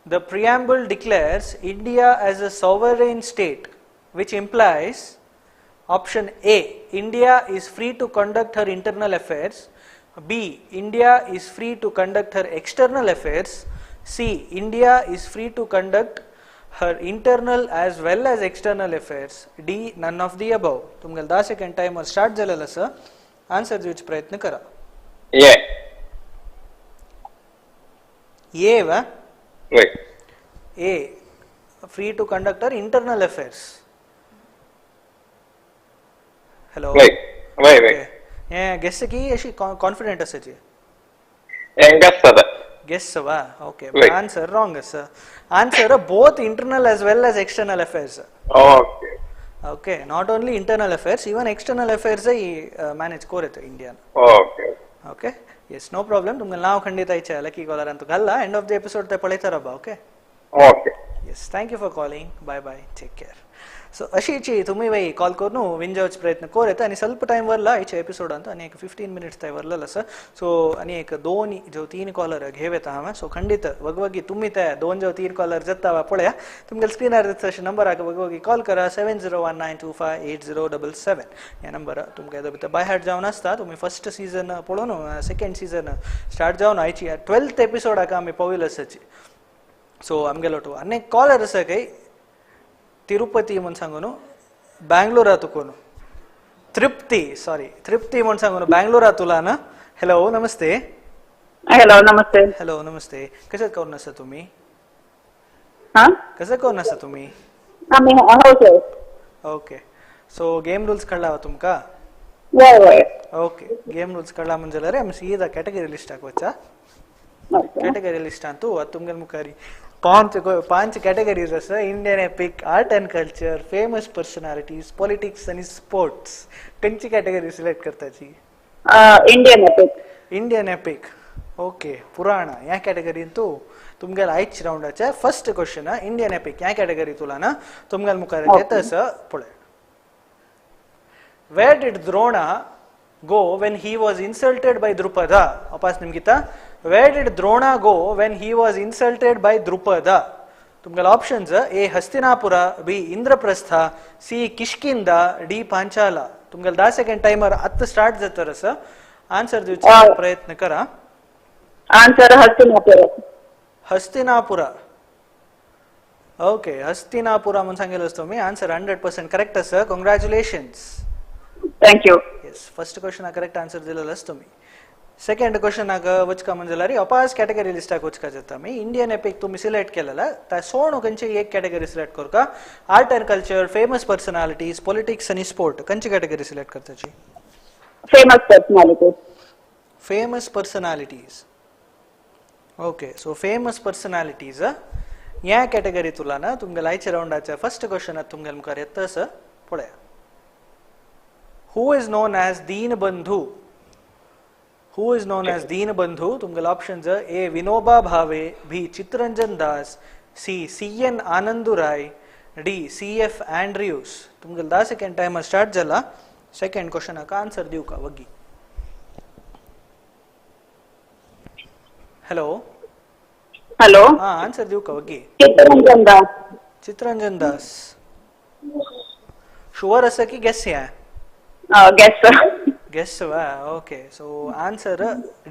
The preamble declares India as a sovereign state, which implies option A, India is free to conduct her internal affairs, B, India is free to conduct her external affairs, C India is free to conduct her internal as well as external affairs, D none of the above. तुमगेले 10 second timer start जालेलो आसा, answer दिवचो प्रयत्न करा. ए. ए वा? वय. A free to conduct her internal affairs. Hello. वय वय वय. हे गेस की अशी कॉन्फिडंट आसाची? हें गेस जाता. गेस वा? ओके. वय. आन्सर रॉंग आसा. Answer both internal as well as external affairs. Okay. Okay, not only internal affairs, even external affairs manage कोरेत Indian. Okay. Okay, yes, no problem. तुमकां नांव खंडीत आयच्या लकी कॉलर अंतू घाल्ला. एंड ऑफ the episode ते पळयता रबा. Okay. Okay. Yes, thank you for calling. Bye bye, take care. So अशीची तुम्ही बाई कॉल करून विन जावचे प्रयत्न कोर येता. आनी ಸ್ವಲ್ಪ टायम वरला आयच्या एपिसोडांत आनी एक 15 मिनिट्स थंय वरलेलो आसा. सो आनी एक 2 जो 3 कॉलर घेव येता हांवें. सो खंडीत वगवगी तुम्ही ते 2 जो 3 कॉलर जाता वा पळया. तुमगेले स्क्रीनार दिता अशे नंबराक वगवगी कॉल करा 7019258077 ह्या नंबर तुमकां येदो भितर बाय हार्ट जावन आसता. तुमी फर्स्ट सिजन पळोवन सेकंड सिजन स्टार्ट जावन आयची 12th एपिसोडाक आमी पाविल्ले आसाची. सो आमगेलो टू आनी कॉलर आसा काय तिरुपती म्हूण सांगून बँगलोरा तुकोन तृप्ती, सॉरी तृप्ती म्हूण सांगून बँगलोरा तुला ना. हॅलो नमस्ते. हॅलो नमस्ते. हॅलो नमस्ते. कशें करून आसा तुमी? हा, कशें करून आसा तुमी? आमी house wife. Okay, so game rules कळ्ळा तुमकां? वय वय. ओके, गेम रूल्स कळ्ळा म्हणजे जाल्यार आमी सीधा कॅटेगरी लिस्टाक वचा. कॅटेगरी लिस्टांतू आतां तुमगेले मुखार 5 कॅटेगरीज आसा. Indian epic, art and culture, famous personalities, politics आनी स्पोर्ट्स. खंयची कॅटेगरी सिलेक्ट करताची? Indian epic. Indian epic. Okay, Purana ह्या कॅटेगरीन तूं तुमगेले आयच रावंडाचे फर्स्ट क्वेश्चन इंडियन एपिक ह्या कॅटेगरी तुला ना तुमगेले मुखार येता आसा. पळय, where did Drona go when he was insulted by Drupada? अपास निमगिता. Where did Drona go when he was insulted by Drupada? तुमगेले options A Hastinapura, B Indraprastha, C Kishkindha, D Panchala. तुमगेले 10 second timer आत्ता start जाता आसा. Answer दिवचो प्रयत्न करा. Answer हस्तिनापुरा. हस्तिनापुरा. Okay, हस्तिनापुरा म्हणून सांगेलं तुम्ही. Answer 100% correct आसा. Congratulations. Thank you. Yes, first question correct answer दिलेलं आसा तुम्ही. सेकंड क्वेश्चनाक वचका म्हणजे जाल्यार अपास कॅटेगरी लिस्टाक वचका जाता आमी. इंडियन एपिक तुमी सिलेक्ट केलेला त्या सोणू खंयची एक कॅटेगरी सिलेक्ट करका? Art and culture, famous personalities, politics आनी स्पोर्ट. खंयची कॅटेगरी सिलेक्ट करताची? Famous personalities. Famous personalities. Okay, so famous personalities ह्या कॅटेगरी तुला ना तुमगेल्या आयच्या रावंडाच्या फर्स्ट क्वेश्चन तुमगेल्या मुखार येता आसा. पळया, who is known as Deenbandhu? Who is known as Deenbandhu? तुमगेले options A Vinoba Bhave, B Chittaranjan Das, C C N Anandurai, D C F Andrews. तुमगेले 10 सेकंड टायमर स्टार्ट जाला. सेकंड क्वेश्चनाक answer दिवका वग्गी. हॅलो. हॅलो. हा, answer दिवका वग्गी. Chittaranjan Das. Chittaranjan Das sure आसा की गेस ह्या? गेस. गेस वा? Okay, so answer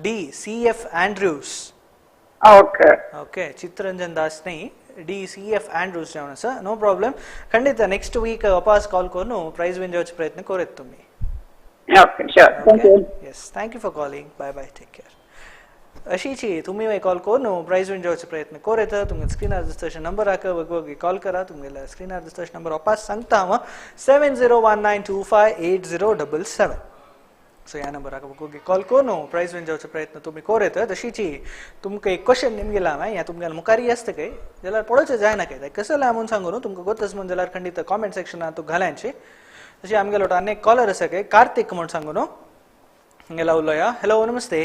D C F Andrews. Okay. Okay, Chittaranjan Das न्ही, डी सी एफ अँड्रूज जावन आसा. नो प्रॉब्लेम, खंडीत नेक्स्ट वीक वापस कॉल करून प्रायज विन जावचो प्रयत्न करूयात तुमी. Okay, sure. Thank you. Yes, thank you for calling. Bye bye, take care. अशीची तुम्ही कॉल करून प्रायज विन जावचो प्रयत्न करूयात. तुमगे स्क्रीनार दिसता अशे नंबराक वगवगी कॉल करा. तुमगेल्या स्क्रीनार दिसता अशे नंबर वापस सांगता हांव 7019258077. सो ह्या नंबराक वगवगी कॉल करून प्रायज विन जावचो प्रयत्न तुमी करूयात. तशीची तुमकां एक क्वेश्चन निमगेला हांवें, ह्या तुमगेल्या मुखारय आसता काय जाल्यार पळोवचें जायना काय कसं म्हूण सांगून तुमकां गोतच म्हूण जाल्यार खंडीत कॉमेंट सेक्शनान तूं घालांची. तशी आमगेलो आनी एक कॉलर आसा काय कार्तीक म्हूण सांगून हांगेला उलोया. हॅलो नमस्ते.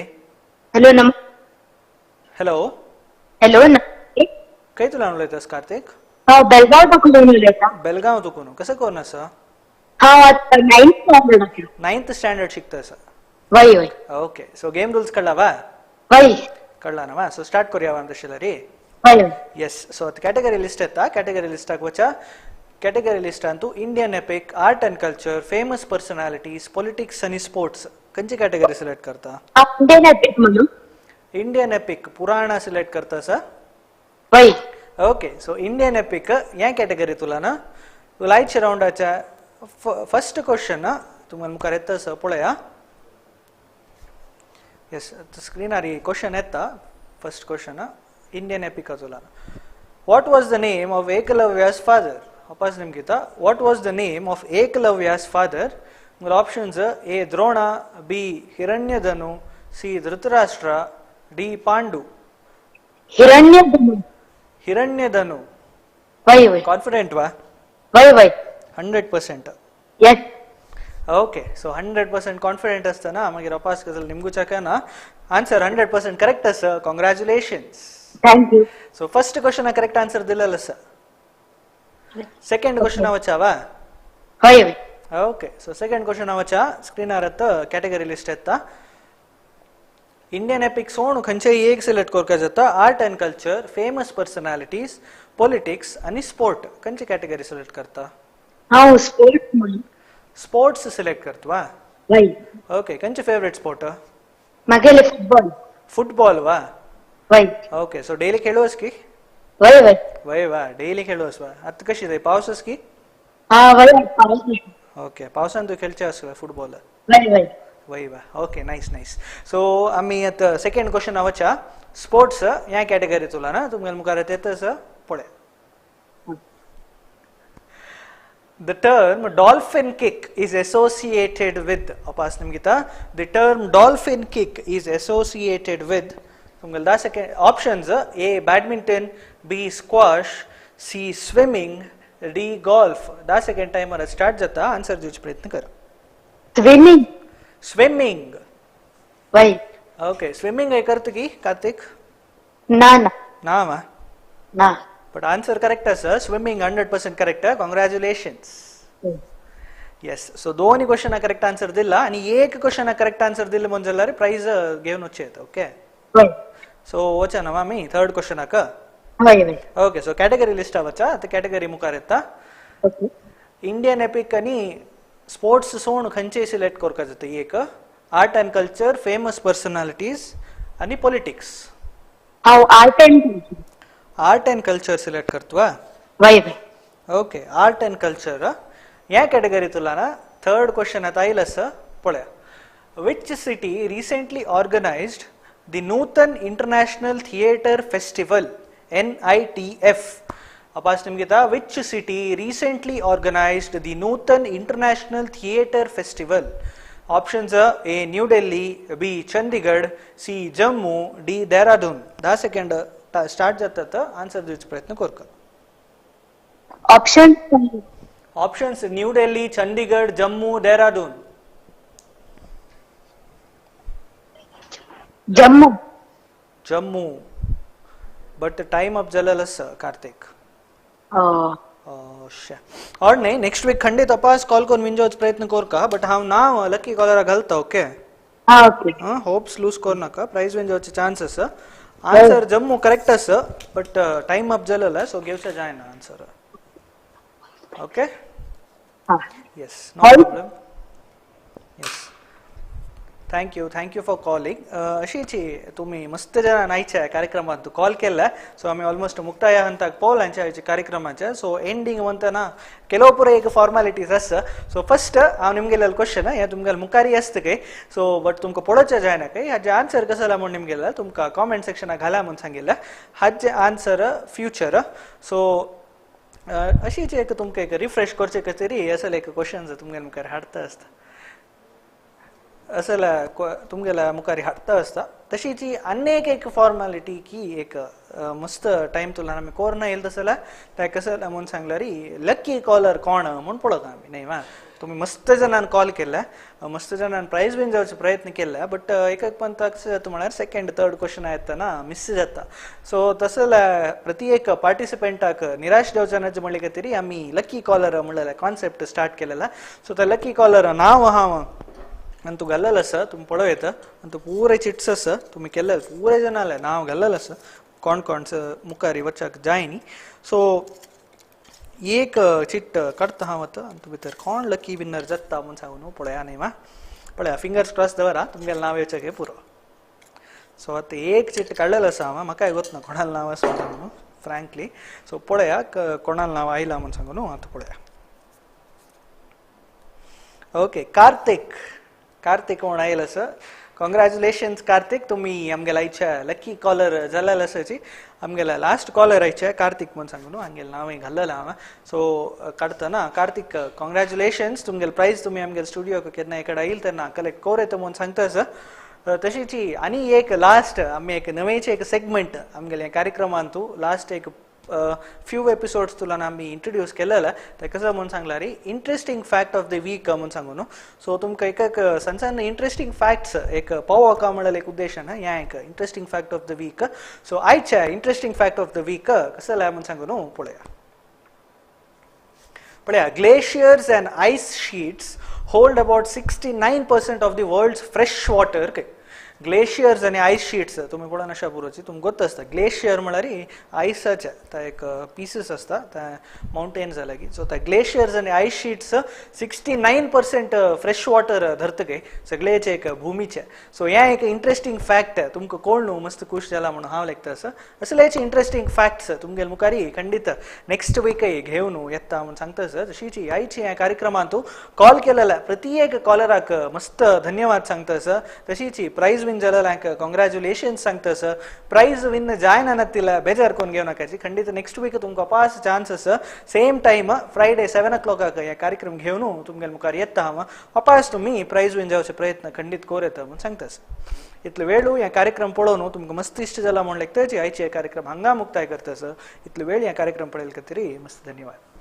हॅलो नमस्ते. हॅलो. हॅलो नमस्ते. खंय तुला उलयतास कार्तीक? हांव बेलगांव तुकून उलयता. बेलगांव तुकून. कसं करून आसा? हांव आतां 9th standard आसा. 9th standard शिकता आसा? वय वय. ओके, सो गेम रुल्स कळ्ळा वा? वय. कळ्ळा ना वा? सो स्टार्ट करूया वा तशें रे? वय. येस, सो आतां कॅटेगरी लिस्ट येता. कॅटेगरी लिस्टाक वचा. कॅटेगरी लिस्टान तूं Indian epic, art and culture, famous personalities, politics आनी स्पोर्ट्स. खंयची कॅटेगरी सिलेक्ट करता? इंडियन एपिक म्हणून. इंडियन एपिक पुराणा सिलेक्ट करता आसा? वय. ओके सो इंडियन एपिक ह्या कॅटेगरी तुला ना लायच्या रावंडाच्या फर्स्ट क्वेश्चन तुमकां मुखार येता सर पळया. येस स्क्रीनार क्वेश्चन येता. फर्स्ट क्वेश्चन इंडियन एपिक तुला. What was the name of Eklavya's father? वापस निमगिता. What was the name of Eklavya's father? Options A Drona, B Hiranyadhanu, C Dhritarashtra, D Pandu. Hiranyadhanu. Hiranyadhanu. वय वय. Confident वा? वय वय. 100%. येस. Okay so 100% confident असताना मागीर अपास गजाल निमगुचाक ना आन्सर 100% करेक्ट आसा. Congratulations. Thank you. So first question correct answer दिलेलो आसा. सेकंड क्वेश्चन वचावा? हय हय. ओके सो सेकंड क्वेश्चन वचा. स्क्रीनार येता कॅटेगरी लिस्ट येता. इंडियन एपिक सोण खंयचेय एक सिलेक्ट करपाक जाता. Art and culture, famous personalities, politics आनी स्पोर्ट. खंयची कॅटेगरी सिलेक्ट करता? हांव स्पोर्ट्स म्हणून. स्पोर्ट्स सिलेक्ट करता वा? वय. ओके खंयचे फेवरेट स्पोर्ट? मागेले फुटबॉल. फुटबॉल वा? वय. ओके सो डेली खेळूस की? वय वय. वय वा डेली खेळूस वा. आता कशी जाय पावसच की? हा वय पावस. ओके पावसान तू खेळचे आसलो फुटबॉल? वय वय. वय वा. Okay nice nice. सो आमी आतां सेकंड क्वेश्चन वचा. स्पोर्ट्स ह्या कॅटेगरी तुला ना तुमगे मुखार येतच पळय. The term dolphin kick is associated with. अपास निमगिता. The term dolphin kick is associated with. तुमगे दा second options A badminton, B squash, C swimming, D golf. दा सेकंड टाइमर स्टार्ट जाता. आन्सर दिवचो प्रयत्न कर. स्विमिंग. स्विमिंग. वय. ओके स्विमिंग हे करत की कार्तिक? ना ना. ना मा? ना. बट आन्सर करेक्ट आसा. Swimming 100% correct. Congratulations. Yes so दोन क्वेश्चन करेक्ट आन्सर दिला आणि एक क्वेश्चन करेक्ट आन्सर दिले म्हण जाल्यार प्राइज घेवन वचचे येता. ओके वय. सो वचा ना आमी थर्ड क्वेश्चनाक? वय वय. ओके सो कॅटेगरी लिस्ट वचा. आतां कॅटेगरी मुखार येता. ओके. इंडियन एपिक आनी स्पोर्ट्स सोण खंयचे सिलेक्ट करपाक जाता? एक art and culture, famous personalities आनी पॉलिटिक्स. हांव art and culture. Art and culture select करतवा? वय वय. ओके आर्ट अँड कल्चर ह्या कॅटेगरी तुला ना थर्ड क्वेश्चन आतां आयला आसा पळया. Which city recently organised the Nutan international theatre festival NITF? अपास निमगिता. Which city recently organised the Nutan international theatre festival? Options A New Delhi, B Chandigarh, C Jammu, D Dehradun. 10 second start जाता. Answer दिवचो प्रयत्न करका. Option options New Delhi, Chandigarh, Jammu, Dehradun. Jammu. Jammu. But time up जालेलो आसा कार्तिक. और न्ही next week खंडीत अपास call करून विंजोवचो प्रयत्न करका. बट हांव नांव लकी कॉलराक घालता. Okay okay. Hopes loose करू नाका. प्राइज विंजोवचे चान्स आसा. आन्सर जम्मू करेक्ट आसा बट टाइम अप जालेलो सो घेवचे जायना answer. Okay yes no problem. Yes thank you. Thank you for calling. अशीची तुम्ही मस्त जणां आयच्या कार्यक्रमात कॉल केला. सो आमी ऑलमोस्ट मुक्ताय हंताक पावल आमच्या आयच्या कार्यक्रमाच्या. सो एंडींग म्हणतना ಕೆಲವು ಪೂರ एक फॉर्मालिटीज आसा. सो फर्स्ट हांव निमगेलेलो क्वेश्चन हे तुमगेले मुखारय आसता काय सो बट तुमकां पळोवचें जायना काय हाजें आन्सर कसो जाला म्हूण निमगेलें तुमकां कॉमेंट सेक्शनाक घाला म्हूण सांगिल्लें. हाजें आन्सर फ्युचर. सो अशीच एक तुमकां एक रिफ्रेश करचे खातीर असले एक क्वेश्चन तुमगेले मुखार हाडता आसता असल्या तुमगेल्या मुखार हाडता आसता. तशीच ही आनी एक फॉर्मालिटी की एक मस्त टायम तुला आमी कोरना येयल तसो जाल्यार त्या कसो जाल्यार म्हूण सांगल्यार लकी कॉलर कोण म्हूण पळोवता आमी न्ही वा. तुमी मस्त जाणान कॉल केल्या, मस्त जाणान प्रायज बीन जावचो प्रयत्न केला बट एक एक पंता कशें जाता म्हळ्यार सेकंड थर्ड क्वेश्चन येतना मिस जाता. सो तसो जाल्यार प्रति एक पार्टिसिपंटाक निराश जावचें ना म्हणले खातीर आमी लकी कॉलर म्हणलें कॉन्सेप्ट स्टार्ट केलेला. सो त्या लकी कॉलर नांव हांव आनी तूं घाल्लेलो आसा तुमी पळोवं येता आनी तूं पुरे चिट्स आसा तुमी केल्ले पुरे जाणां नांव घाल्लेलें आसा कोण कोण मुखार वचाक जाय न्ही. सो एक चिट काडटा हांव आतां आनी तूं भितर कोण लकी विनर जाता म्हूण सांगून पळया न्ही मा. पळया फिंगर्स क्रॉस दवरा तुमगेलें नांव येवचें पुरो. सो आतां एक चिट काडलेलें आसा हांव म्हाकाय गोत ना कोणालें नांव आसा म्हणून. फ्रँकली. सो पळया कोणाल नांव आयलां म्हूण सांगू न्हू, आतां पळया. ओके, कार्तिक, कार्तिक कोण आयला सर. कॉंग्रॅच्युलेशन्स कार्तिक, तुम्ही आमगेला आयच्या लकी कॉलर जालेले आसाची. आमगेला लास्ट कॉलर आयचे कार्तिक म्हूण सांगू न्हू, हांगेलें नांवूय घाल्लेलें हांवें. सो काडटना कार्तिक कॉंग्रॅच्युलेशन्स, तुमगेले प्रायज तुमी आमगेले स्टुडियोक केन्ना एकडे येयल तेन्ना कलेक्ट कोर येता म्हूण सांगता सर. तशीच आनी एक लास्ट आमी एक नवेचे एक सेगमेंट आमगेले कार्यक्रमान तूं लास्ट एक फ्यू एपिसोड्स तुला आमी इंट्रोड्यूस केलेले ते कसं म्हूण सांगला रे interesting fact of the week म्हूण सांगू न्हू. सो तुमकां एक एक सण सण इंट्रस्टींग फॅक्ट्स एक पावोवका म्हणल्यार एक उद्देशान ह्या एक interesting fact of the week. So आयच्या interesting fact of the week कसं म्हूण सांगू न्हू पळया पळया. Glaciers and ice sheets hold about 69% of the world's fresh water. Glaciers आनी आयस शीट्स तुमी पळोवन अशा पुरोची तुमकां गोत्त आसता. ग्लेशियर म्हळ्यार आयसाचे ते एक पिसीस आसता ते मावंटेन्स लागीं. सो ते ग्लेशियर्स आनी आयस शीट्स 69% फ्रेश वॉटर धरता काय सगळेचे एक भुमीचे. सो हें एक इंट्रस्टींग फॅक्ट तुमकां कोण न्हू मस्त खूश जाला म्हणून हांव लेखता आसा. असलेचे इंट्रस्टींग फॅक्ट्स तुमगेले मुखार खंडीत नेक्स्ट वीकय घेवन येता म्हूण सांगता सर. तशीच आयची ह्या कार्यक्रमांत कॉल केलेल्या प्रत्येक कॉलराक मस्त धन्यवाद सांगता सर. तशीच प्रायज विन जालेल्यांक कॉंग्रॅच्युलेशन्स सांगता सर. प्रायज विन जायना तिला बेजार कोण घेवं नाकाची, खंडीत नेक्स्ट वीक तुमकां पास चान्स आसा. सेम टायम फ्रायडे 7 o'clock ह्या कार्यक्रम घेवन तुमगेले मुखार येता हांव. वापास तुमी प्रायज विन जावचे प्रयत्न खंडीत कोर येता म्हूण सांगता सर. इतले वेळ ह्या कार्यक्रम पळोवन तुमकां मस्त इश्ट जाला म्हूण लेखता आयचे हे कार्यक्रम हांगा मुक्ताय करता सर. इतले वेळ ह्या कार्यक्रम पळयले खातीर मस्त धन्यवाद.